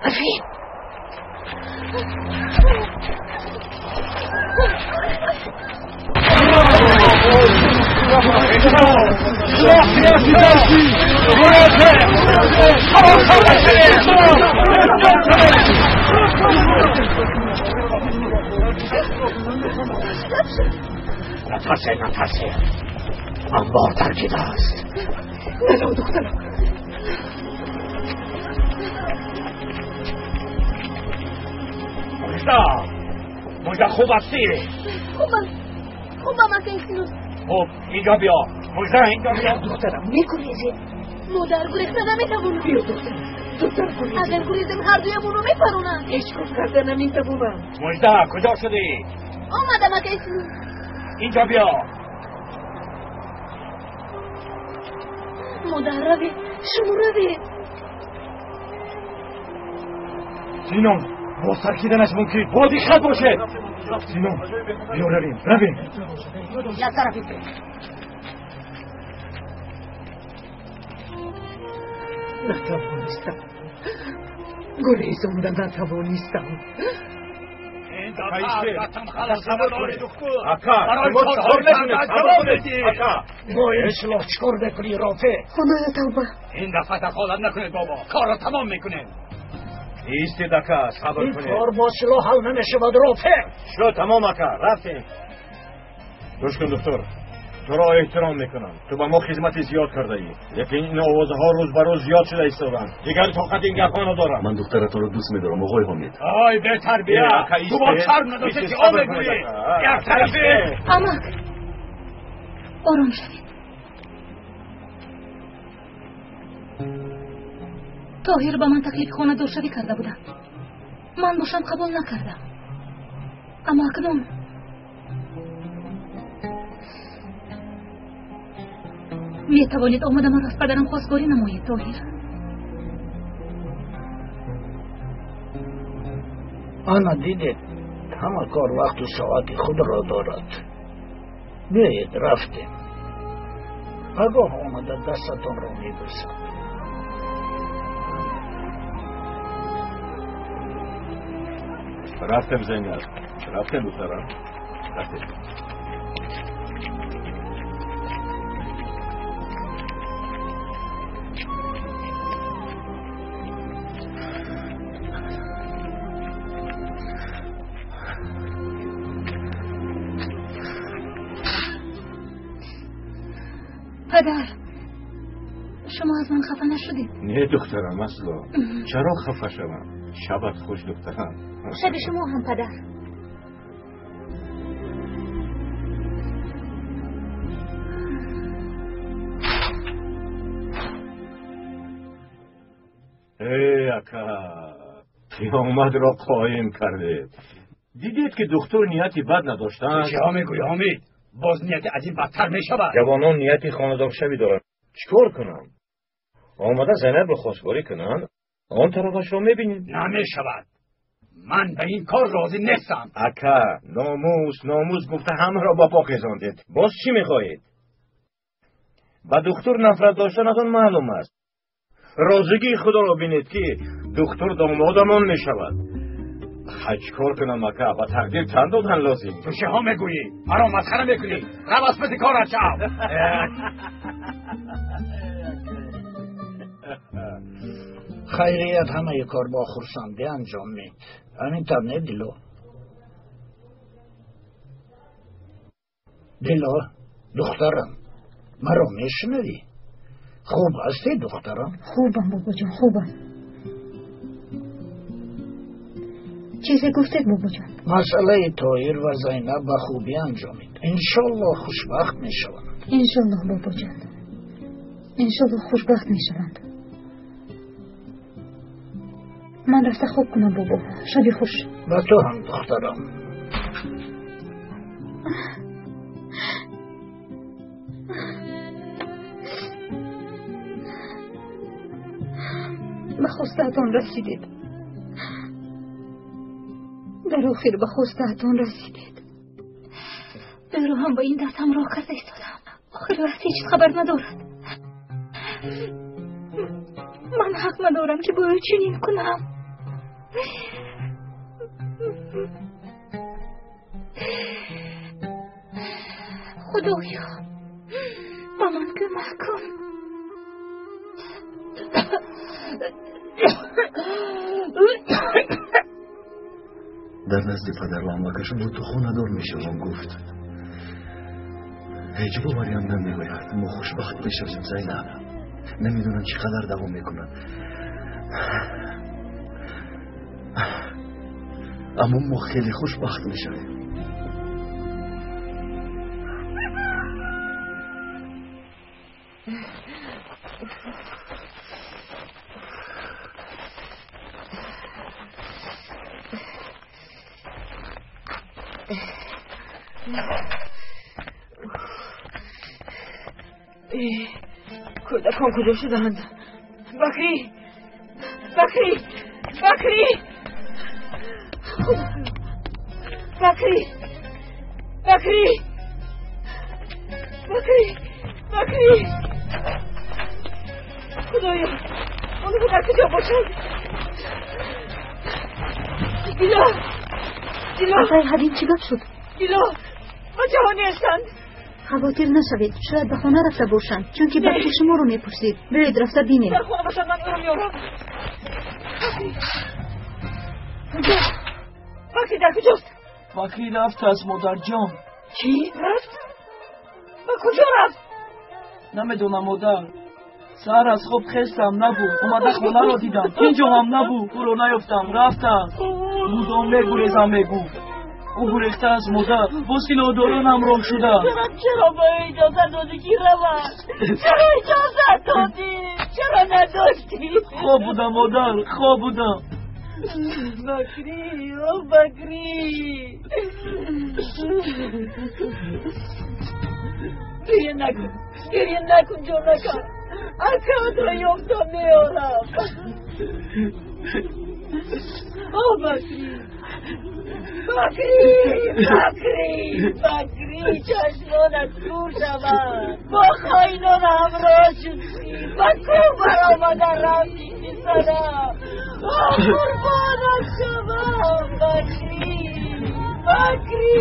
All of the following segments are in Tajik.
Равед. نترسه نترسه، انبار ترکیده است. نرو دخترم. مژده، مژده خوب هستی؟ خوبم، خوبم اکای سینوس. خب اینجا بیا مژده، اینجا بیا. دخترم میگریزی. مادر گریخته نمیتوانم. بیا دخترم، زودتر گریزی. اگر گریزم هر دویمون رو میپرونم. هیچ کار کرده نمیتوانم. مژده کجا شدی؟ آمدم اکای سینوس. اینجا بیا. مادر روی، شما روی. سینون با ترکیدنش ممکن با دقت باشه. سینون بیا رویم، رویم. یک طرفی بریم. نتوانستم گریزانده، نتوانستم. با این سلاح چیکار میکنی رافع؟ خدایا توبه. این دفعه دخالت نکنید بابا، کار را تمام میکنیم. ایستید اکا، صبر کنید. این کار با سلاح حل نمیشود رافع. شد تمام اکا، رفتیم. گوش کن دکتر، تو را احترام میکنم، تو به ما خدمت زیاد کرده ای، لیکن این آوازه ها روز به روز زیاد شده ایستادند. دیگر طاقت این گپ‌ها ندارم. من دخترتان را دوست میدارم آقای حامد. آی به تربیه، تو با شرم نداشته که آن میگویی. یک طرفه. امک آرام شوید. طاهر به من تکلیف خانه دارشوی کرده بودند. من باشم قبول نکردم. اما اکنون می توانید آمده مرا از پدرم خواستگاری نمایید طاهر. آنا دیدید همه کار وقت و ساعت خود را دارد. بیایید رفتیم. پگاه آمده دستتان را میبوسم. رفتم زینب، رفتم دخترم، رفتم. پدر، شما از من خفه نشدید؟ نه دخترم اصلا. چرا خفه شوم؟ شبت خوش دخترم. شب شما هم پدر. ای اکا، قیامت را قایم کردید. دیدید که دکتر نیتی بد نداشتند؟ چه ها میگویی حامد؟ باز نیت از این بدتر می شود. جوانان نیتی خانه‌دار شوی دارند. چیکار کنم؟ آمده زینب را خواستگاری کنند، آن طرفش را میبینیم. نمی شود. من به این کار راضی نیستم. اکا، ناموس ناموس گفته همه را با پا خیزاندید. باز چی میخواهید؟ به دکتر نفرت داشتنتان معلوم است. رازگی خدا را بینید که دکتر دامادمان می شود. چیکار کنم اکا؟ با تقدیر تن دادن لازم. تو چه ها میگویی؟ مرا مسخره میکنی؟ رو از پس کارت شو. خیریت همه کار با خرسندی انجام مید. همین طور نه دلو؟ دلو دخترم، مرا میشنوی؟ خوب هستی دخترم؟ خوبم بابا جان، خوبم. چیزی گفتید بابا جان؟ مسئله طاهر و زینب به خوبی انجامید. انشالله خوشبخت میشوند. انشالله بابا جان، انشالله خوشبخت میشوند. من رفته خوب کنم بابا. شبی خوش. به تو هم دخترم. به خواسته‌تان رسیدید. در آخر به خواسته‌تان رسیدید. او را هم با این درد همراه کرده ایستادم. آخر وقت هیچ خبر ندارد. من حق ندارم که با او چنین کنم. Худоё, ба ман кӯмак кун. Дар назди падару амакаш бо ту хонадор мешавам, гуфт. Ҳеҷ бовариам намеояд. Мо хушбахт мешавем, Зайнаб. Намедонам чӣ қадар давом мекунад, аммо мо хеле хушбахт мешавем. Кӯдакон куҷо шуданд? Бакрӣ! Бакрӣ! Бакрӣ! Бакрӣ! Бакрӣ! Бакрӣ! Бакрӣ! Худоё, онҳо дар куҷо бошанд? Дило! Дило! Апай, ҳабиб чӣ гап шуд? Дило, бачаҳо нестанд. Хавотир нашавед, шояд ба хона рафта бошанд, чунки Бакри шуморо мепурсид. Биёед рафта бинем. Дар хона бошанд, ман ӯро меорам. Бакри дар куҷост? Бакри рафтааст, модарҷон. Чӣ? Рафт? Ба куҷо рафт? Намедонам, модар. Саҳар аз хоб хестам, набуд. Омада хонаро дидам, инҷо ҳам набуд. Ӯро наёфтам, рафтааст. Мудом мегурезам, мегуфт. Ӯ гурехтааст, модар. Бо силоҳдорон ҳамроҳ шудааст. Чаро ба ӯ иҷоза додӣ, ки равад? Чаро иҷоза додӣ? Чаро надоштӣ? Хоб будам, модар, хоб будам. Бакрӣ, о Бакрӣ! Гиря накун, гиря накун, ҷонакам. Акаатро ёфта меорам. О Бакрӣ! Бакрӣ! Бакрӣ! Бакрӣ, чашмонат кур шавад. Бо хоинон ҳамроҳ шудӣ. Ба кӯҳ баромада рафтӣ, писарам. О, қурбонат шавам, Бакрӣ! Бакрӣ!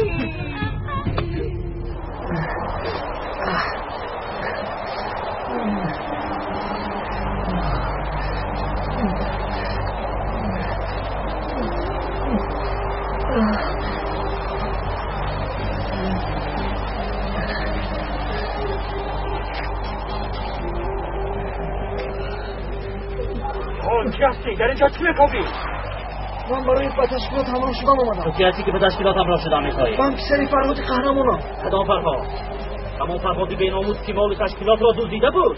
Ки ҳастӣ? Дар инҷо чӣ мекобӣ? Ман барои ба ташкилот ҳамроҳ шудан омадам. Ту ки ҳастӣ, ки ба ташкилот ҳамроҳ шудан мехоҳӣ? Ман писари Фарҳоди қаҳрамонам. Кадом Фарҳод? Ҳамон Фарҳоди беномус, ки моли ташкилотро дуздида буд?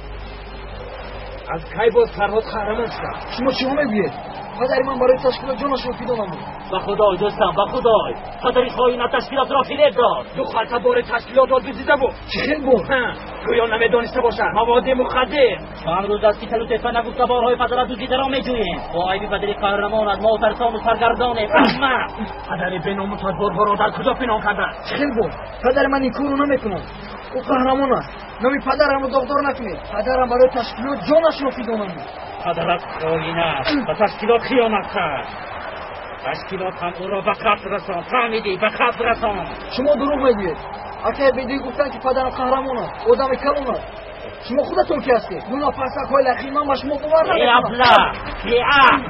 Аз кай боз Фарҳод қаҳрамон шуда? Шумо чиҳо мегӯед? Падари ман барои ташкилот ҷонашро фидо намуд. Ба худой, дӯстам, ба худой, падари хоинат ташкилотро фиреб дод. Ду халта бори ташкилотро дуздида буд. Чӣ хел буд? Гӯё намедониста бошад. Маводи мухаддир. Чанд рӯз аст, ки талу тепа нагуфта борҳои падарат дуздидаро меҷӯем. Бо айби падари қаҳрамонат мо тарсону саргардонем. Аҳмақ! Падари беномусат борҳоро дар куҷо пинҳон кардааст? Чӣ хел буд? Падари ман ин корро намекунад. Ӯ қаҳрамон аст. Номи падарамро доғдор накунед. Падарам барои ташкилот ҷонашро фидо намуд. Падарат хоин аст, ба ташкилот хиёнат кард. Ташкилот ҳам ӯро ба қатл расонд. Фаҳмидӣ? Ба қатл расонд. Шумо дурӯғ мегӯед. Акай Бедӣ гуфтанд, ки падарам қаҳрамон аст, одами калон аст. Шумо худатон ки ҳастед? Луна парсакҳои лахи, ман ба шумо бовар намекунам. Абла, беақл!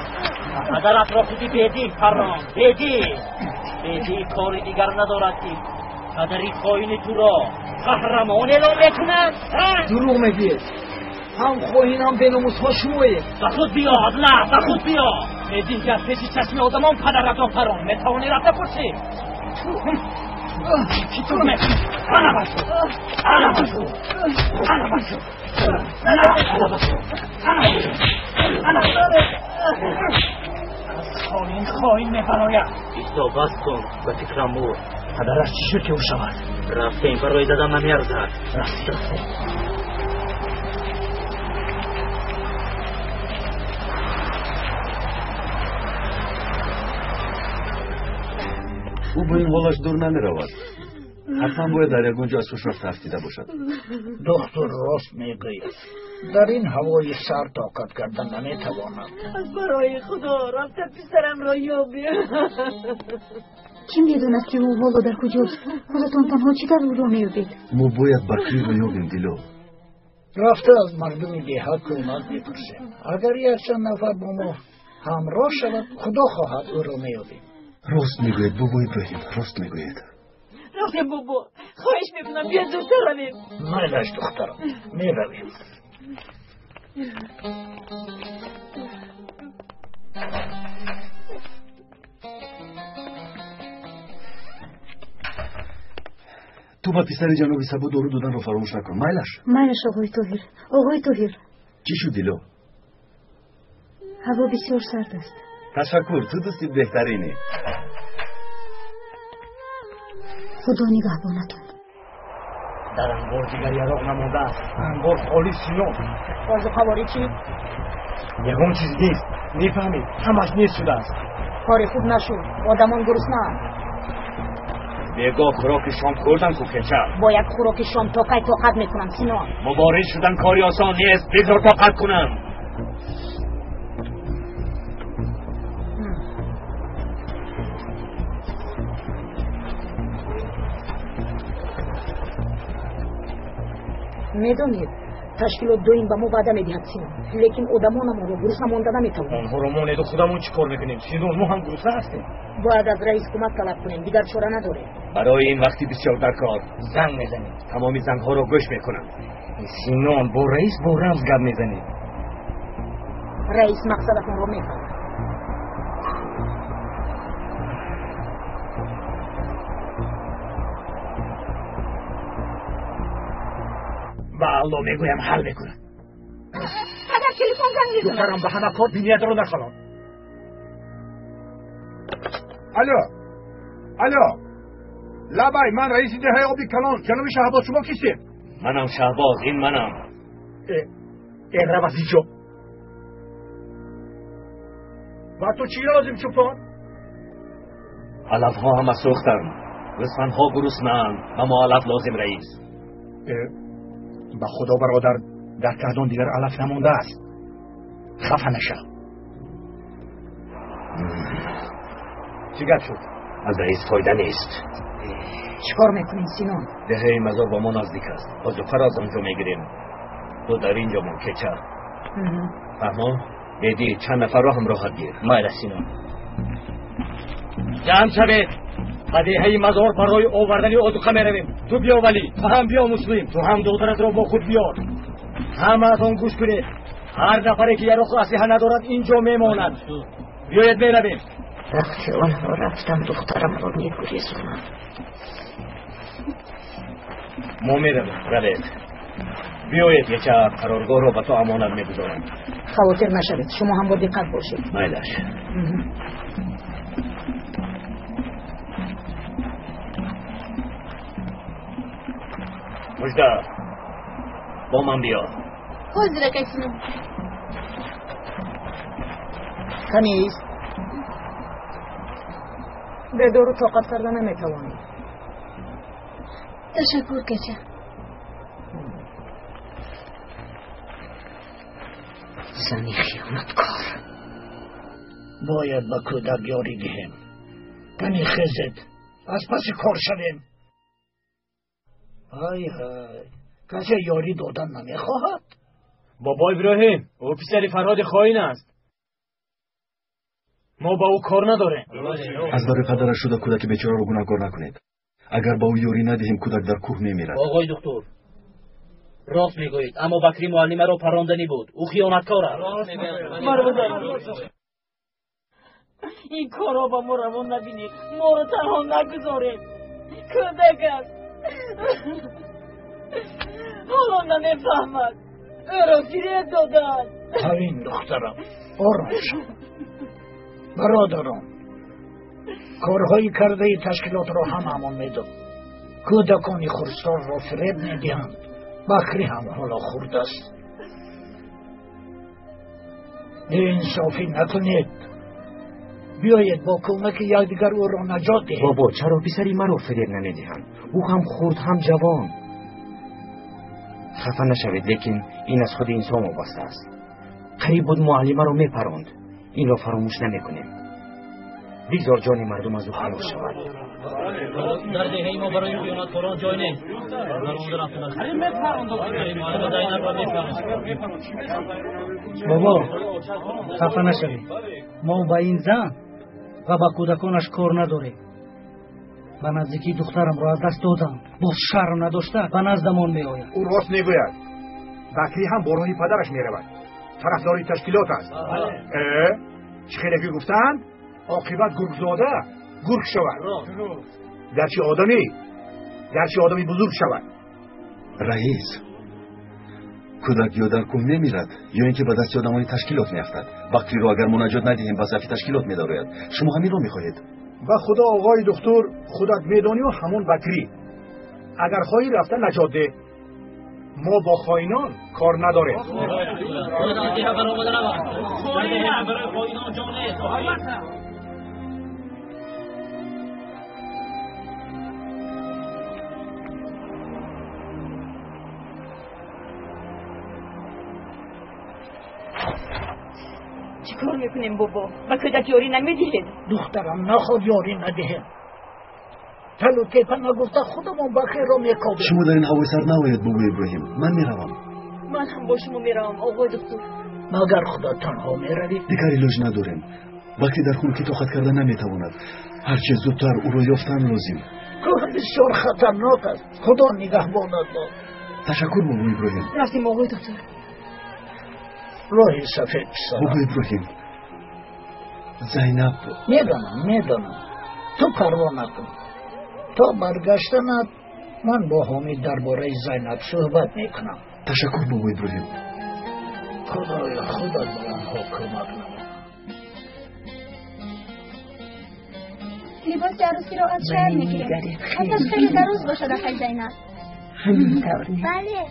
Падаратро худи Бедӣ парронд. Бедӣ! Бедӣ кори дигар надорад, ки падари хоини туро қаҳрамон эълон мекунад? Дурӯғ мегӯед. Ҳам хоин, ҳам беномусҳо шумоед. Ба худ биё, абла, ба худ биё. Бедӣ аз пеши чашми одамон падаратро парронд. Метавонӣ рафта пурсӣ. Чӣ тур мекунӣ? Ана башу! Ана башу! Ана башу! Ана башу! Ана аз хоин хоин мебарояд. Исто, бас кун, ба фикрам мурд. Падараш чӣ шуд, ки ӯ шавад? Рафтем, барои задан намеарзад. Рафт, рафтем. Ӯ бо ин ҳолаш дур намеравад. Ҳатман бояд дар ягон ҷо аз ҳуш рафта афтида бошад. Доктор рост мегӯяд. Дар ин ҳавои сард тоқат кардан наметавонам. Аз барои Худо рафта писарамро ёбем. Кӣ медонад, ки ӯ ҳоло дар куҷост? Худатон танҳо чӣ тавр ӯро меёбед? Мо бояд Бакриро ёбем, Дило. Рафта аз мардуми деҳа кӯмак мепурсем. Агар якчанд нафар бо мо ҳамроҳ шавад, Худо хоҳад ӯро меёбем. Рост мегӯяд, бобо Иброҳим, рост мегӯяд. Рафтем, бобо, хоҳиш мекунам, биё зудтар равем. Майлаш, духтарам, меравем. Ту ба писари ҷаноби Сабо дору доданро фаромӯш накун, майлаш? Майлаш, оғои Тоҳир. Оғои Тоҳир. Чӣ шуд, Дило? Ҳаво бисёр сард аст. Ташаккур, ту дӯсти беҳтаринӣ. Худо нигаҳбонатон. Дар анбор дигар яроқ намондааст. Анбор холӣ, Сино. Озуқаворӣ чӣ? Ягон чиз нест. Мефаҳмед, ҳамаш нест шудааст. Кори хуб нашуд. Одамон гуруснаанд. Бегоҳ хӯроки шом хӯрдам ку, кеча. Бо як хӯроки шом то кай тоқат мекунам, Сино? Мубориз шудан кори осон нест. Бигзор тоқат кунам. Медонед, ташкилот доим ба мо ваъда медиҳад, Сино, лекин одамонамонро гурусна монда наметавонем. Онҳоро монеду худамон чӣ кор мекунем, Сино? Мо ҳам гурусна ҳастем. Бояд аз раис кӯмак талаб кунем, дигар чора надорем. Барои ин вақти бисёр дар кор. Занг мезанем. Тамоми зангҳоро гӯш мекунам. Синон, бо раис бо рамз гап мезанем. Раис мақсадатонро мефаҳмад. Ба Алло мегӯям, ҳал мекунам. Падар, телефон занг мезанад. Духтарам, ба ҳама кор биниятро нахалон. Алло, алло, лабай, ман раиси деҳаи Оби Калон, ҷаноби Шаҳбоз, шумо кистед? Манам Шаҳбоз, ин манам. Э, рав аз инҷо. Ба ту чӣ лозим, чӯпон? Алафҳо ҳама сӯхтанд, гӯсфандҳо гуруснаанд, ба мо алаф лозим, раис. Ба Худо, бародар, дар таҳдон дигар алаф намондааст. Хафа нашав. Чӣ гап шуд? Аз раис фоида нест. Чӣ кор мекунем, Синон? Деҳаи Мазор ба мо наздик аст. Озуқаро аз он ҷо мегирем. Ту дар ин ҷо мон, кеча. Фаҳмо? Беди, чанд нафарро ҳамроҳат гир. Майла, Синон. Ҷамъ шавед. Ба деҳаи Мазор барои овардани озуқа меравем. Ту биё, Валӣ, ту ҳам биё, Муслим, ту ҳам додаратро бо худ биёр. Ҳамаатон гӯш кунед. Ҳар нафаре ки яроқу аслиҳа надорад, ин ҷо мемонад. Биёед, меравем. Вақте онҳо рафтам, духтарамро мегурезонам. Мо меравем, равед. Биёед, яча, қароргоҳро ба ту амонат мегузорам. Хавотир нашавед, шумо ҳам бо диққат бошед. Майлаш. Мужда, бо ман биё. Ҳозир, акай Сино. Канист, бедору тоқат карда наметавонӣ. Ташаккур, кача. Зани хиёнаткор. Бояд ба кӯдак ёрӣ диҳем. Кани хезед, аз паси кор шавем. Ҳай ҳай, касе ёрӣ додан намехоҳад? Бобо Иброҳим, ӯ писари Фарҳоди хоин аст. Мо ба ӯ кор надорем. Аз барои падараш шуда кӯдаки бечораро гунаҳкор накунед. Агар ба ӯ ёрӣ надиҳем, кӯдак дар кӯҳ мемирад. Оғои духтур, рост мегӯед, аммо Бакри муаллимаро парронданӣ буд. Ӯ хиёнаткор аст. Ин корро ба мо равон набинед. Моро танҳо нагузоред. Кӯдак аст, ҳоло намефаҳмад. Ӯро фиреб доданд. Ҳамин, духтарам, ором шав. Бародарон, корҳои кардаи ташкилотро ҳамаамон медонем. Кӯдакони хурдсолро фиреб медиҳанд. Бакрӣ ҳам ҳоло хурд аст. Беинсофӣ накунед. Биёед бо кӯмаки якдигар ӯро наҷот диҳем. Бобо, чаро писари маро фиреб намедиҳанд? Ӯ ҳам хурд, ҳам ҷавон. Хафа нашавед, лекин ин аз худи инсон вобаста аст. Қариб буд муаллимаро мепаронд. Инро фаромӯш намекунем. Бигзор ҷони мардум аз ӯ халос шавад. Дар деҳаи мо барои хиёнаткорон ҷой нест. Бобо, хафа нашавед. Мо ба ин зан ва ба кӯдаконаш кор надорем. Ба наздикии духтарамро аз даст додам. Боз шарм надошта ба наздамон меояд. Ӯ рост мегӯяд. Бакрӣ ҳам бо роҳи падараш меравад. Тарафдори ташкилот аст. Чӣ хеле ки гуфтаанд, оқибат гургзода гург шавад. Гарчи одами бузург шавад. Раис, кӯдак ё дар кӯҳ мемирад, ё ин ки ба дасти одамони ташкилот меафтад. Бакриро агар мо наҷот надиҳем, ба зафи ташкилот медарояд. Шумо ҳаминро мехоҳед? Ба худо, оғои духтур, худат медонию ҳамон Бакрӣ. Агар хоҳӣ рафта наҷот деҳ. Мо бо хоинон кор надорем. Чӣ кор мекунем, бобо? Ба кӯдак ёрӣ намедиҳед? Духтарам, наход ёрӣ надиҳем. Талу тепа нагуфта худамон Бакриро мекобем. Шумо дар ин ҳавои сард наоед, бобо Иброҳим. Ман меравам. Ман ҳам бо шумо меравам, оғои духтур. Магар худо танҳо меравӣ? Дигар илоҷ надорем. Бакри дар хунукӣ тоқат карда наметавонад. Ҳарче зудтар ӯро ёфтан лозим. Кӯҳ бисёр хатарнок аст. Худо нигаҳбонат бод. Ташаккур, бобо Иброҳим. Рафтем, оғои духтур. Роҳи сафед, писарам. Бобо Иброҳим, Зайнаб. Медонам. Ту парво накун. То баргаштанат ман бо Ҳомид дар бораи Зайнаб суҳбат мекунам. Ташаккур, бобо Иброҳим. Худоё, худат ба онҳо кӯмак намо. Либоси арӯсиро аз шаҳр мегирем. Хаташ хеле дароз бошад, акай Зайнаб. Ҳамин тавр не? Бале,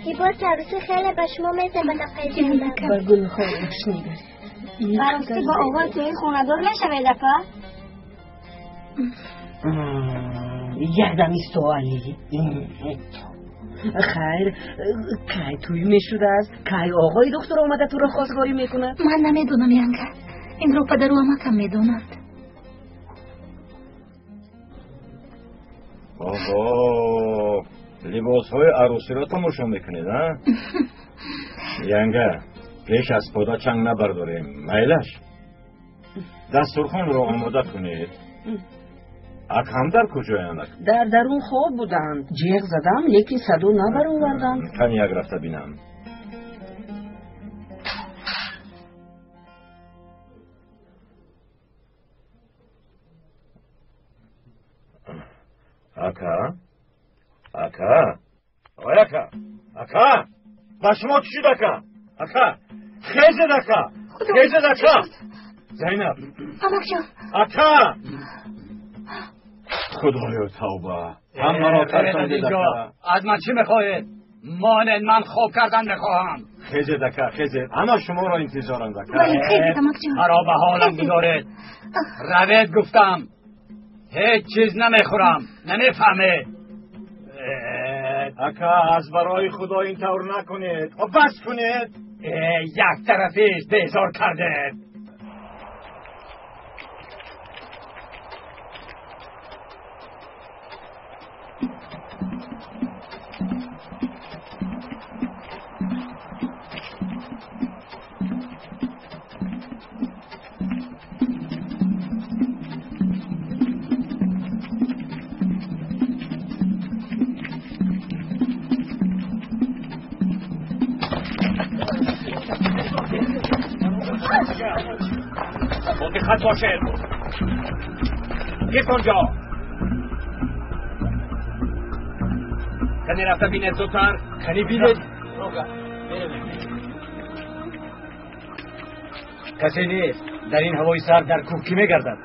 либоси арӯсӣ хеле ба шумо мезебад, акай Зайнаб. Ба гулҳояш нигаред. Ба ростӣ бо оғои тӯи хонадор мешавед, апа? Якдам исто, Алӣ. Хайр, кай тӯй мешудааст? Кай оғои духтур омада туро хостгорӣ мекунад? Ман намедонам, Янга. Инро падару амакам медонанд. Оҳо, либосҳои арӯсиро тамошо мекунед, а? Янга, пеш аз пода чанг набардорем, майлаш? Дастурхонро омода кунед. Акам дар куҷоянд? Дар дарун хоб буданд. Ҷеғ задам, лекин садо набароварданд. Кани як рафта бинам. Ака? Ака? Ой, ака! Ака! Ба шумо чӣ шуд, ака? Ака! Хезед, ака! Хезед, ака! Зайнаб! Амакҷон! Ака! Худоё, тавба! Ҳамаро тарсондед, ака! Аз ман чӣ мехоҳед? Монед, ман хоб кардан мехоҳам. Хезед, ака, хезед. Ҳама шуморо интизоранд, ака. Бале, хезед, амакҷон. Маро ба ҳолам гузоред. Равед, гуфтам. Ҳеҷ чиз намехӯрам. Намефаҳмед. Ака, аз барои худо ин тавр накунед. Бас кунед. Як тарафист, безор кардед. دقت باشه. یک آنجا. کنی رفته بینه زودتر. کنی بینه. کسی نیست. در این هوای سرد در کوه کی میگردد؟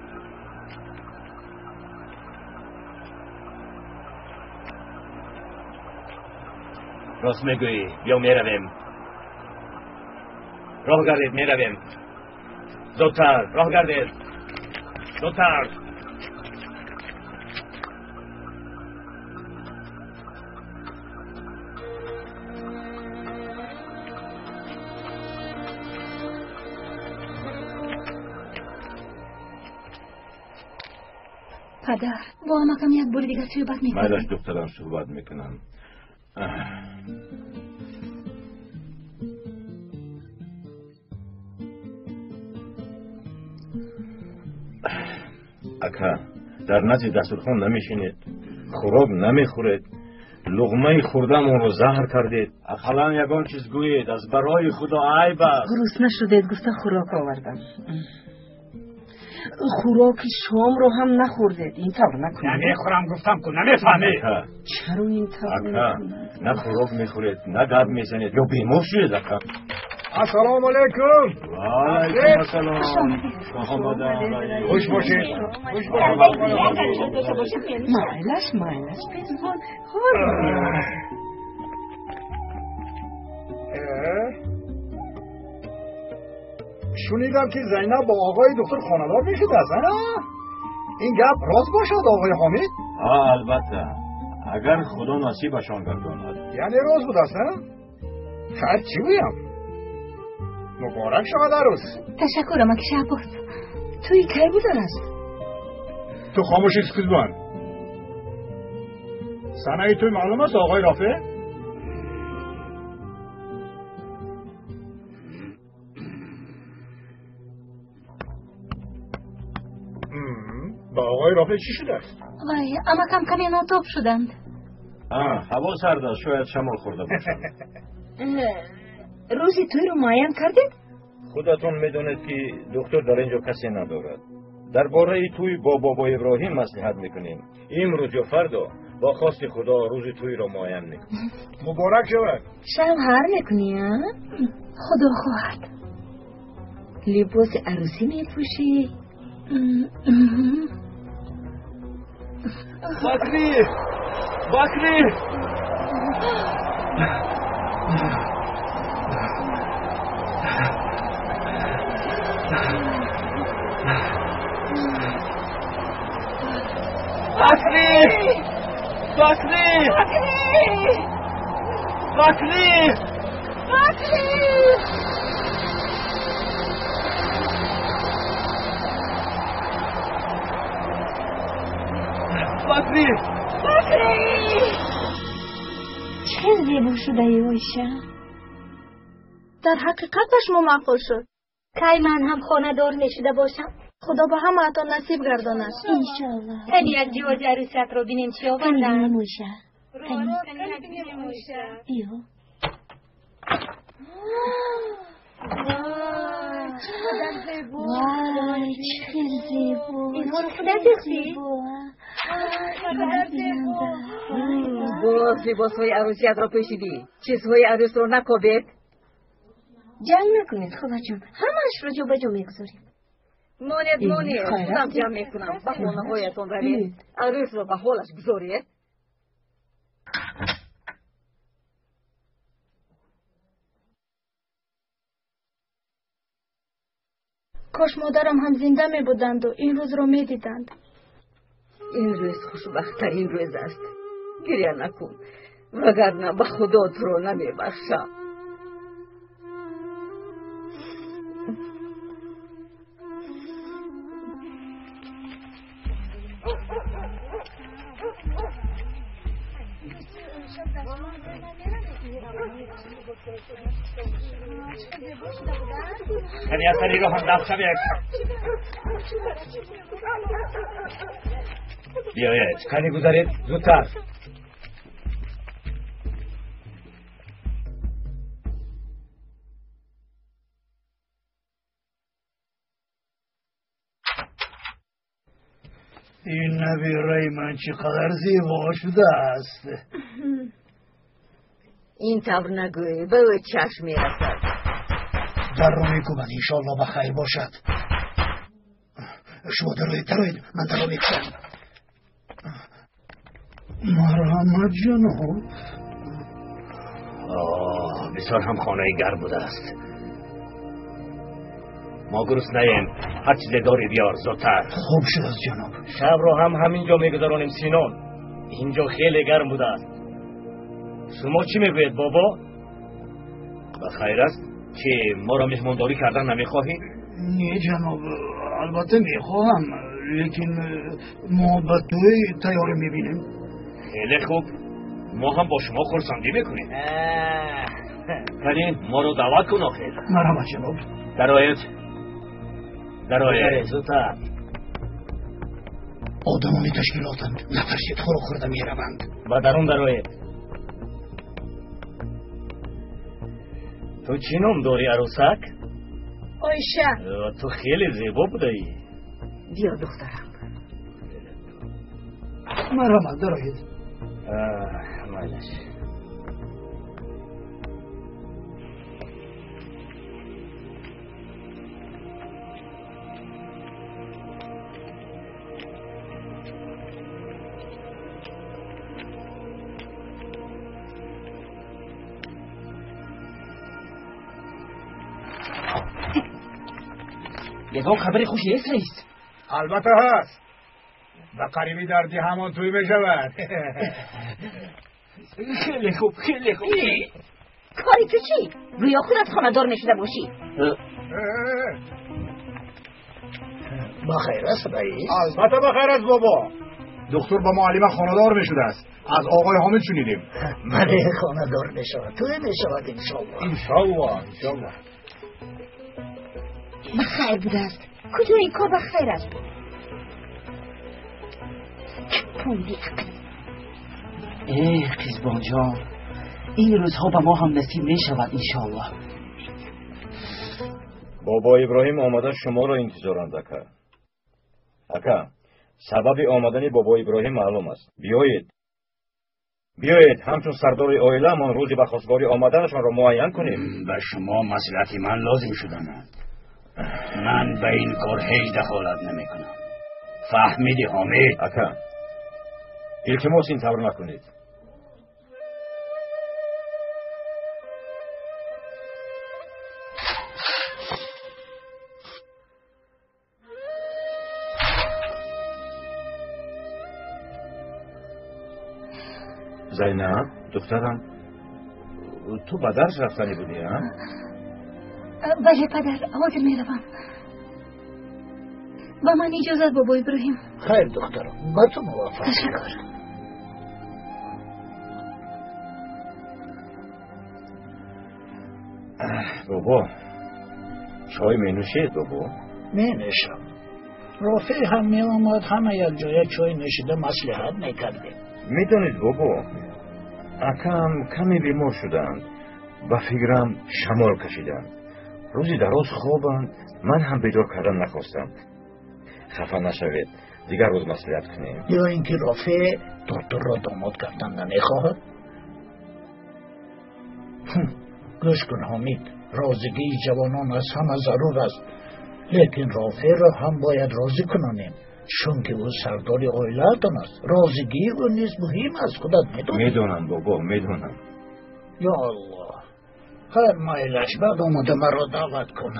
راست میگویی. بیا میرویم. راه گردید، میرویم. زودتر راه گردید. زودتر. Падар, бо амакам як бори дигар суҳбат мекунам. Майлаш духтарам, суҳбат мекунам. Ака, дар назди дастурхон намешинед, хӯрок намехӯред, луғмаи хӯрдаамонро заҳр кардед. Ақаллан ягон чиз гӯед, аз барои Худо айб аст. Гурусна шудед гуфта хӯрок овардам. Хӯроки шомро ҳам нахӯрдед. Ин тавр накунед. Намехӯрам гуфтам ку, намефаҳмед. Чаро ин тавр накунед? На хӯрок мехӯред, на гап мезанед, ё бемор шудед ака? Ассалому алайкум. Ва алайкум ассалом. Хуш бошед. Хуш бошед. Майлаш, майлаш, пешвон. Шунидам ки Зайнаб бо оғои духтур хонадор мешудааст, а? Ин гап рост бошад, оғои Ҳомид? Ҳа, албатта. Агар Худо насибашон гардонад. Яъне рост будааст, а? Хайр, чӣ гӯям? Муборак шавад арӯс. Ташаккур, амаки Шаҳбоз. Тӯи кай будааст? Ту хомӯшӣ сукутбон. Санаи тӯй маълум аст, оғои Рофеъ? Ба оғои Рофеъ чӣ шудааст? Вай, амакам каме нотоб шуданд. Ҳаво сард аст, шояд шамол хӯрда бошанд. Рӯзи тӯйро муайян кардед? Худатон медонед ки духтур дар ин ҷо касе надорад. Дар бораи тӯй бо бобо Иброҳим маслиҳат мекунем. Имрӯз ё фардо бо хости Худо рӯзи тӯйро муайян мекунем. Муборак шавад. Шавҳар мекунӣ, а? Худо хоҳад. Либоси арӯсӣ мепӯшӣ? Бакрӣ! Бакрӣ! Бакрӣ! Бакрӣ! Бакрӣ! Бакрӣ! Бакрӣ! Бакрӣ! Чӣ зебо шудаи, Оиша. Дар ҳақиқат ба шумо маъқул шуд. Кай ман ҳам хонадор мешуда бошам? Худо ба ҳамаатон насиб гардонад. Иншоаллоҳ. Кани як ҷиҳози арӯсиятро бинем чӣ оварданд. Оиша. Биё. Вай, чӣ хел зебо! Инҳоро худат дӯхтӣ? Боз либосҳои арӯсиятро пӯшидӣ. Чизҳои арӯсро накобед. Ҷанг накунед, холаҷон. Ҳамаашро ҷобаҷо мегузорем. Монед, монед, худам ҷамъ мекунам. Ба хонаҳоятон равед. Арӯсро ба ҳолаш гузоред. Кош модарам ҳам зинда мебуданду ин рӯзро медиданд. Ин рӯз хушбахттарин рӯз аст. Гиря накун, вагарна ба Худо туро намебахшам. Кани аз сари роҳам дафт шавед. Биёед, кани гузаред зудтар. Ин набираи ман чӣ қадар зебо шудааст. Ин тавр нагӯй, ба ӯ чашм мерасад. Дарро мекӯбад, иншоалло ба хайр бошад. Шумо дароед, дароед, ман дарро мекушам. Марҳамат, ҷаноб. Бисёр ҳам хонаи гарм будааст. Мо гуруснаем, ҳар чизе дорӣ биёр зудтар. Хуб шудааст, ҷаноб. Шабро ҳам ҳамин ҷо мегузаронем, Синон. Ин ҷо хеле гарм будааст. Шумо чӣ мегӯед, бобо? Ба хайр аст, ки моро меҳмондорӣ кардан намехоҳӣ? Не, ҷаноб, албатта мехоҳам, Лекин мо ба тӯй тайёрӣ мебинем. Хеле хуб, мо ҳам бо шумо хурсандӣ мекунем. Кани, моро даъват кун охир. Марҳамат, ҷаноб. Дароед, дароед, зудтар. Одамони ташкилотанд, натарсед, хӯрок хӯрда мераванд. Ба дарун дароед. Ту чӣ ном дорӣ, арӯсак? Оиша. Ту хеле зебо будаӣ. Биё, духтарам. Марҳамат, дароед. Майлаш. Ягон хабари хуш нест, раис? Албатта ҳаст. Ба қарибӣ дар деҳамон тӯй мешавад. Хеле хуб, хеле хуб. Кори ту чӣ? Гӯё худат хонадор мешуда бошӣ. Ба хайр аст, раис? Албатта ба хайр аст, бобо. Духтур ба муаллима хонадор мешудааст. Аз оғои Ҳомид шунидем. Бале, хонадор мешавад, тӯй мешавад, иншоаллоҳ. Иншоаллоҳ, иншоаллоҳ. Ба хайр будааст. Куҷо ин кор ба хайр аст? Чупон беақл. Э, Қизбонҷон, ин рӯзҳо ба мо ҳам насиб мешавад, иншоаллоҳ. Бобо Иброҳим омада шуморо интизоранд, ака. Ака, сабаби омадани бобо Иброҳим маълум аст. Биёед, биёед, ҳамчун сардори оиламон рӯзи ба хостгорӣ омаданашонро муайян кунем. Ба шумо маслиҳати ман лозим шуданад. Ман ба ин кор ҳеҷ дахолат намекунам. Фаҳмидӣ, Ҳомид? Ака, илтимос, ин тавр накунед. Зайнаб, духтарам, ту ба дарс рафтанӣ будӣ, а? Бале, падар, ҳозир меравам. Ба ман иҷозат, бобо Иброҳим. Хайр, духтарам, ба ту муваффақ. Ташаккур. Бобо, чой менӯшед, бобо? Менӯшам. Рофеъ ҳам меомад, ҳама якҷоя чой нӯшида маслиҳат мекардем. Медонед, бобо, акам каме бемор шуданд. Ба фикрам шамол кашиданд. Рӯзи дароз хобанд, ман ҳам бедор кардан нахостам. Хафа нашавед, дигар рӯз маслиҳат кунем. Ё ин ки Рофеъ духтурро домод кардан намехоҳад? Гӯш кун, Ҳомид, розигии ҷавонон аз ҳама зарур аст. Лекин Рофеъро ҳам бояд розӣ кунонем, чунки ӯ сардори оилаатон аст. Розигии ӯ низ муҳим аст, худат медонӣ. Медонам, бобо, медонам. Ё Аллоҳ, хайр, майлаш, баъд омода маро даъват кун.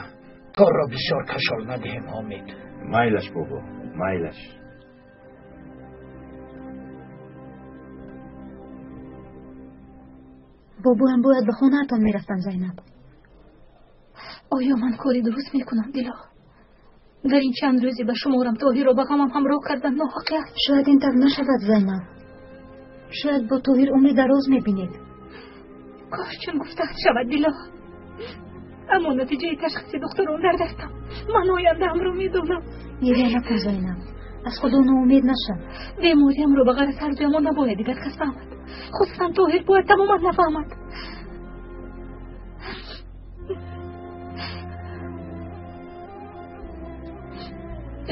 Корро бисёр кашол надиҳем, Ҳомид. Майлаш, бобо, майлаш. Бобоям бояд ба хонаатон мерафтам, Зайнаб. Оё ман кори дуруст мекунам, Дило? Дар ин чанд рӯзе ба шуморам Тоҳирро ба ғамам ҳамроҳ кардан ноҳақӣ аст. Шояд ин тавр нашавад, Зайнаб. Шояд бо Тоҳир умри дароз мебинед. Кош чун гуфтаат шавад, Дило. Аммо натиҷаи ташхиси духтурон дар дастам. Ман ояндаамро медонам. Гиря накун, Зайнаб. Аз худо ноумед нашав. Бемориамро ба ғайр аз ҳардуямон набояд дигар кас фаҳмад. Хусусан Тоҳир бояд тамоман нафаҳмад.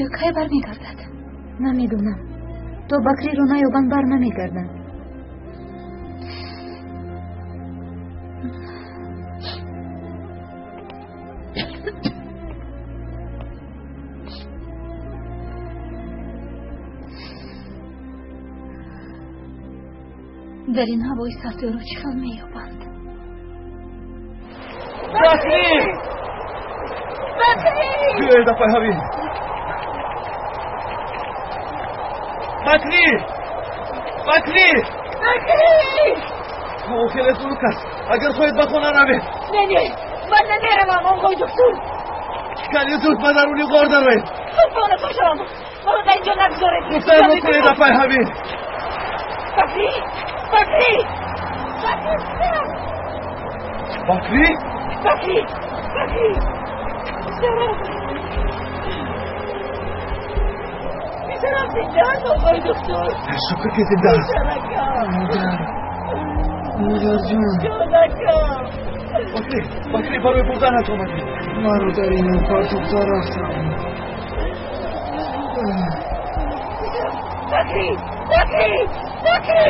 Ӯ кай бармегардад? Намедонам. То Бакриро наёбанд бар намегарданд. Дар ин ҳавои сард ӯро чӣ хел меёбанд? Бакри! Бакри! Биёед, апай Ҳабиб! Бакри! Бакри! Бакри! Ҳаво хеле хунук аст. Агар хоҳед ба хона равед. Не, не, ман намеравам, оғои духтур. Кали зуд ба даруни ғор дароед. Қурбонатон шавам, маро дар инҷо нагузоред. Гуфтаам кунед, апай Ҳабиб. Бакрӣ, Бакрӣ, Бакрӣ, Бакрӣ, Бакрӣ, Бакрӣ, писарам, писарам зинда аст, оқои доктор. Шукр ки зинда аст. Писаракам, модар, модарҷон, ҷонакам. Бакрӣ, Бакрӣ, барои бурданат омадем. Маро дар ин партофта рафтам. Бакрӣ, Бакрӣ, Бакрӣ,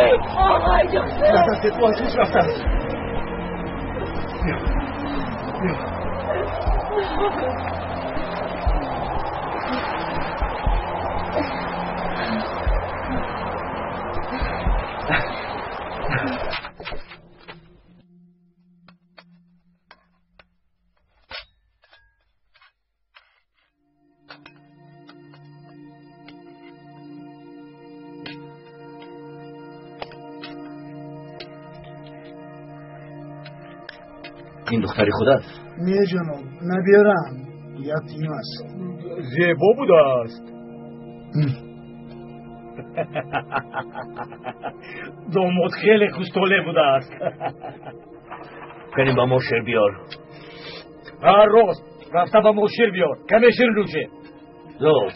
оқои доктор. Натарсед, ӯ аз ҳуш рафтааст. Биё, биё. Ин духтари худат? Не, ҷаноб, набирам, ятим аст. Зебо будааст. Домод хеле хуштолеъ будааст. Кани ба мо шир биёр. Ҳар рост, рафта ба мо шир биёр, каме шир нӯшем. Зуд.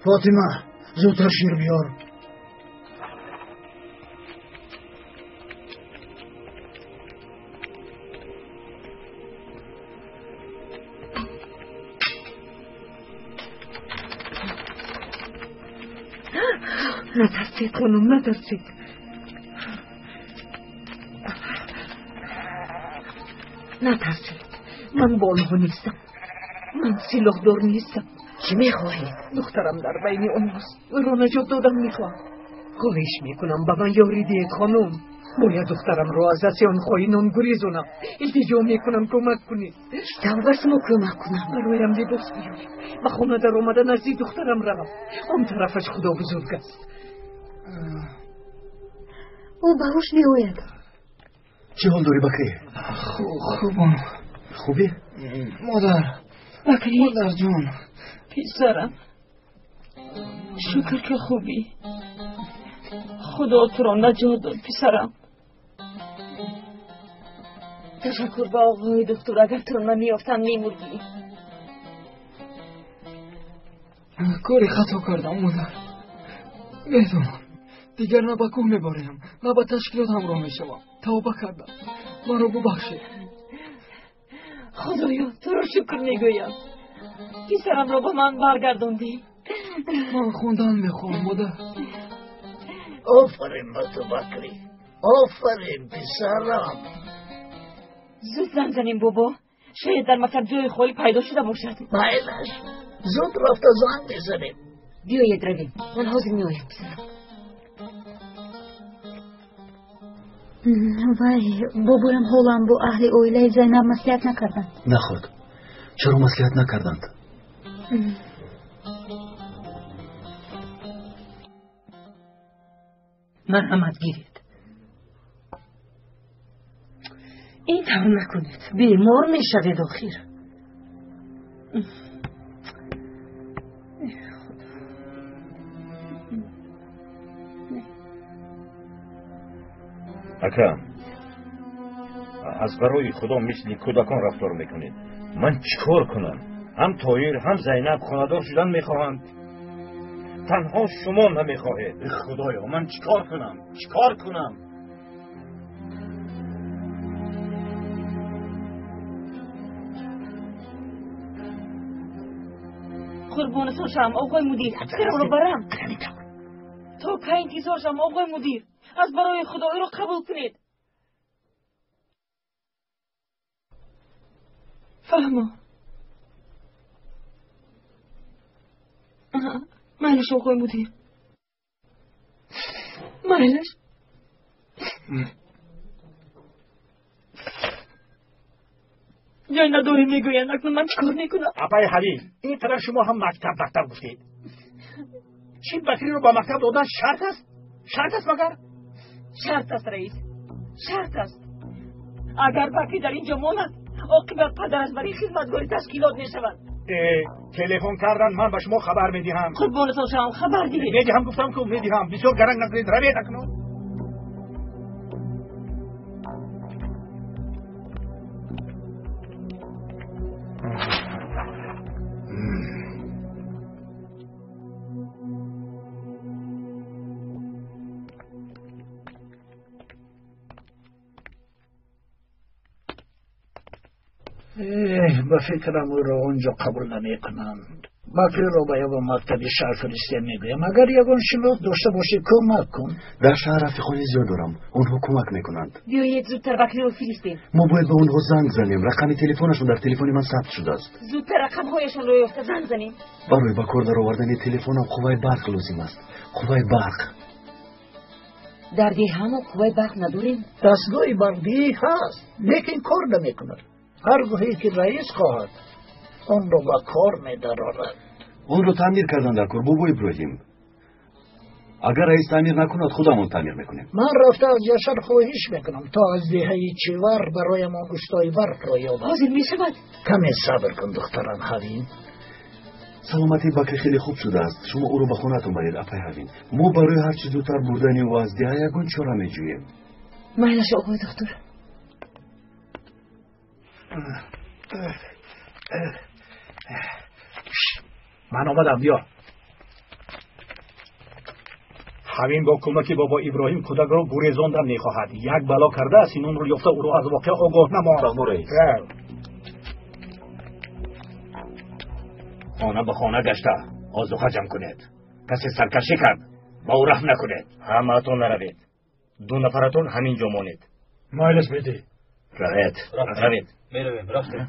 Фотима, зудтар шир биёр. Натарсед, хонум, натарсед. Натарсед. Ман бо онҳо нестам. Ман силоҳдор нестам. Чӣ мехоҳед? Духтарам дар байни онҳост. Ӯро наҷот додан мехоҳам. Хоҳиш мекунам, ба ман ёрӣ диҳед, хонум. Бояд духтарамро аз дасти он хоинон гурезонам. Илтиҷо мекунам, кӯмак кунед. Чӣ тавр ба шумо кӯмак кунам? Бароям либос биёред. Ба хона даромада назди духтарам равам. Он тарафаш Худо бузург аст. Ӯ ба ҳуш меояд. Чӣ ҳол дорӣ, Бакрӣ? Хубам. Хубӣ? Модар. Бакрӣ. Модарҷон. Писарам, шукр ки хубӣ. Худо туро наҷот дод, писарам. Ташаккур ба оғои доктор, агар туро намеёфтам мемурдӣ. Кори хато кардам, модар. Медонам. Дигар на ба кӯҳ мебарем, на ба ташкилот ҳамроҳ мешавам. Тавба кардам. Маро бубахшед. Худоё, туро шукр мегӯям. Писарамро ба ман баргардондӣ. Ман хондан мехоҳам, модар. Офарин ба ту, Бакрӣ. Офарин, писарам. Зуд занг занем, бобо. Шояд дар мактаб ҷои холӣ пайдо шуда бошад. Майлаш, зуд рафта занг мезанем. Биёед равем. Ман ҳозир меоям, писарам. Вай, бобоям ҳолам бо аҳли оилаи Зайнаб маслиҳат накарданд. Наход, чаро маслиҳат накарданд? Марҳамат, гиред. Ин тавр накунед, бемор мешавед охир. Акрам, аз барои Худо мисли кӯдакон рафтор мекунед. Ман чӣ кор кунам? Ҳам Тоир, ҳам Зайнаб хонадор шудан мехоҳанд. Танҳо шумо намехоҳед. Худоё, ман чӣ кор кунам? Чӣ кор кунам? Қурбонатон шавам, оғои мудир. Писарамро барам. То кай интизор шавам, оғои мудир? Аз барои Худо ӯро қабул кунед. Фаҳмо. Майлаш, оғои мудир. Майлаш. Ҷой надорем мегӯянд. Акнун ман чӣ кор мекунам? Апаи Ҳалим, ин қадар шумо ҳам мактаб мактаб гуфтед. Чӣ, Бакриро ба мактаб додан шарт аст? Шарт аст магар? Шарт аст, раис. Шарт аст. Агар Бакрӣ дар ин ҷо монад, Оқибат падараш барои хизматгори ташкилот мешавад. Телефон кардан, ман ба шумо хабар медиҳам. Қурбонатон шавам, хабар диҳед. Медиҳам, гуфтам ку, медиҳам. Бисёр гаранг накунед, равед акнун. Ба фикрам ӯро он ҷо қабул намекунанд. Бакриро ба ягон мактаби шаҳр фиристем, мегӯям. Агар ягон шинос дошта бошӣ, кӯмак кун. Дар шаҳр рафиқони зиёд дорам, онҳо кӯмак мекунанд. Биёед, зудтар Бакриро фиристем. Мо бояд ба онҳо занг занем. Рақами телефонашон дар телефони ман сабт шудааст. Зудтар рақамҳояшонро ёфта занг занем. Барои ба кор даровардани телефонам қувваи барқ лозим аст. Қувваи барқ. Дар деҳамо қувваи барқ надорем. Дастгоҳи барқдиҳӣ ҳаст, лекин кор намекунад. Ҳар гоҳе ки раис хоҳад, онро ба кор медарорад. Онро таъмир кардан дар кор, бобо Иброҳим. Агар раис таъмир накунад, худамон таъмир мекунем. Ман рафта аз Яшар хоҳиш мекунам, то аз деҳаи Чивар бароямон устои барқро ёбад. Ҳозир мешавад? Каме сабр кун, духтарам Ҳавин. Саломатии Бакри хеле хуб шудааст. Шумо ӯро ба хонаатон баред, апай Ҳавин. Мо барои ҳарчи зудтар бурдани ӯ аз деҳа ягон чора меҷӯем. Майлаш, оғои духтур. Ман омадам, биё. Ҳавин бо кӯмаки бобо Иброҳим кӯдакро гурезондан мехоҳад. Як бало кардааст, инонро ёфта ӯро аз воқеа огоҳ намо. Хона ба хона гашта озуқа ҷамъ кунед. Касе саркашӣ кард, ба ӯ раҳм накунед. Ҳамаатон наравед, ду нафаратон ҳамин ҷо монед. Майлаш медиҳ. Равед, равед. Меравем, рафтем.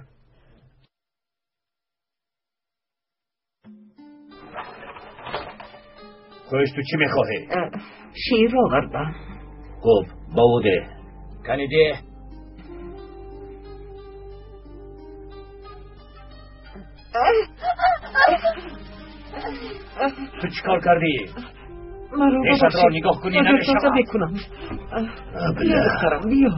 Хоҳиш, ту чӣ мехоҳӣ? Шир овардам. Хуб, ба ӯ деҳ. Кани деҳ. Ту чӣ кор кардӣ? Маро решатро нигоҳ кунӣ намешавад. Мекунам. Биё, духтарам, биё.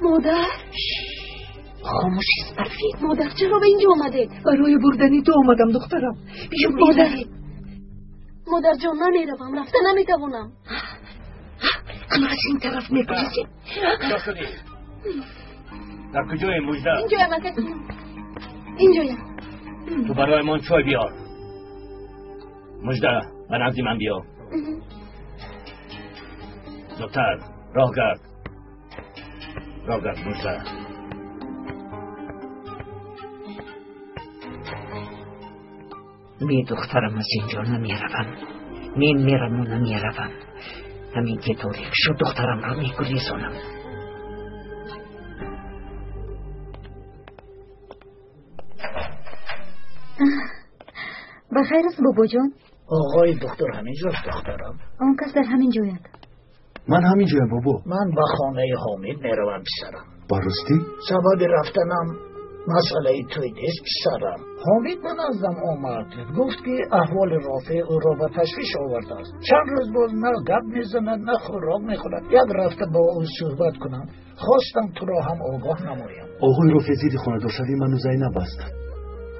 Модар, хомӯш Парфин. Модар, чаро ба инҷо омадед? Барои бурдани ту омадам, духтарам. Биё, модар. Модарҷон, намеравам, рафта наметавонам. Ама аз ин тараф мегурезем. Куҷо шудӣ? Дар куҷоем, Мужда? Инҷоям, акаҷон, инҷоям. Ту бароямон чой биёр. Мужда, ба назди ман биё. Зудтар, роҳ гард. Роҳ гард, Мужда. Ми духтарам, аз инҷо намеравам. Мемираму намеравам. Ҳамин ки торик шуд, духтарамро мегурезонам. Ба хайр аст, бобоҷон? Оғои духтур ҳамин ҷост, духтарам? Он кас дар ҳамин ҷоянд. Ман ҳамин ҷоям, бобо. Ман ба хонаи Ҳомид меравам, писарам. Ба ростӣ? Сабаби рафтанам масъалаи тӯй нест, писарам. Ҳомид ба наздам омад, гуфт ки аҳволи Рофеъ ӯро ба ташвиш овардааст. Чанд рӯз боз на гап мезанад, на хӯрок мехӯрад. Як рафта бо ӯ суҳбат кунам. Хостам туро ҳам огоҳ намоям. Оғои Рофеъ зидди хонадоршавии ману Зайнаб аст.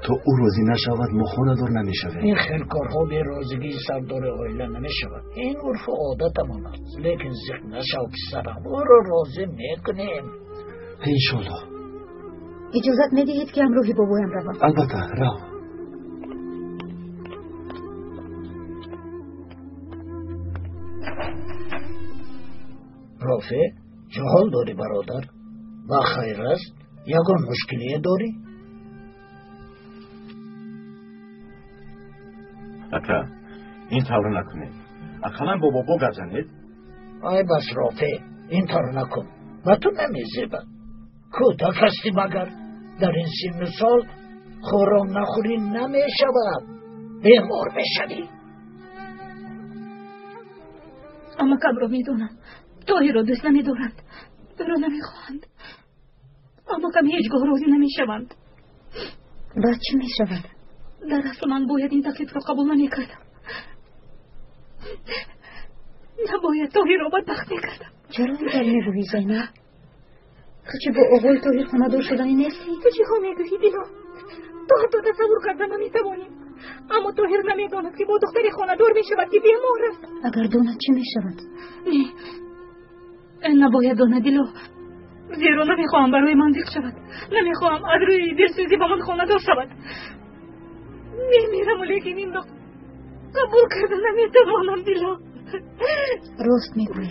То ӯ розӣ нашавад, мо хонадор намешавем. Ин хел корҳо берозигии сардори оила намешавад. Ин урфу одатамон аст. Лекин зиқ нашав, писарам, ӯро розӣ мекунем. Иншоллоҳ. Иҷозат медиҳед, ки ҳамроҳи бобоям равам? Албатта, рав. Рофеъ, чӣ ҳол дорӣ, бародар? Ба хайр аст? Ягон мушкилие дорӣ? Ака, ин тавр накунед. Ақаллан бо бобо гап занед. Ай бас, Рофеъ, ин тавр накун. Ба ту намезебад. Кӯдак ҳастӣ магар? Дар ин синну сол хӯрок нахӯрӣ намешавад, бемор мешавӣ. Амакамро медонам, Тоҳирро дӯст намедоранд, ӯро намехоҳанд. Амакам ҳеҷ гоҳ розӣ намешаванд. Баъд чӣ мешавад? Дар асл ман бояд ин таклифро қабул намекардам. Набояд Тоҳирро бадбахт мекардам. Чаро ин тавр мегӯӣ, Зайнаб? Ту чӣ бо оғои Тоҳир хонадор шуданӣ нестӣ? Ту чӣ хо мегӯӣ, Дило? Ту ҳатто тасаввур карда наметавонӣ. Аммо Тоҳир намедонад, ки бо духтари хонадор мешавад, ки бемор аст. Агар донад, чӣ мешавад? Не, набояд донад, Дило. Зеро намехоҳам барои ман зиқ шавад. Намехоҳам аз рӯи дилсӯзӣ ба ман хонадор шавад. Мемирам, лекин инро қабул карда наметавонам, Дило. Рост мегӯӣ.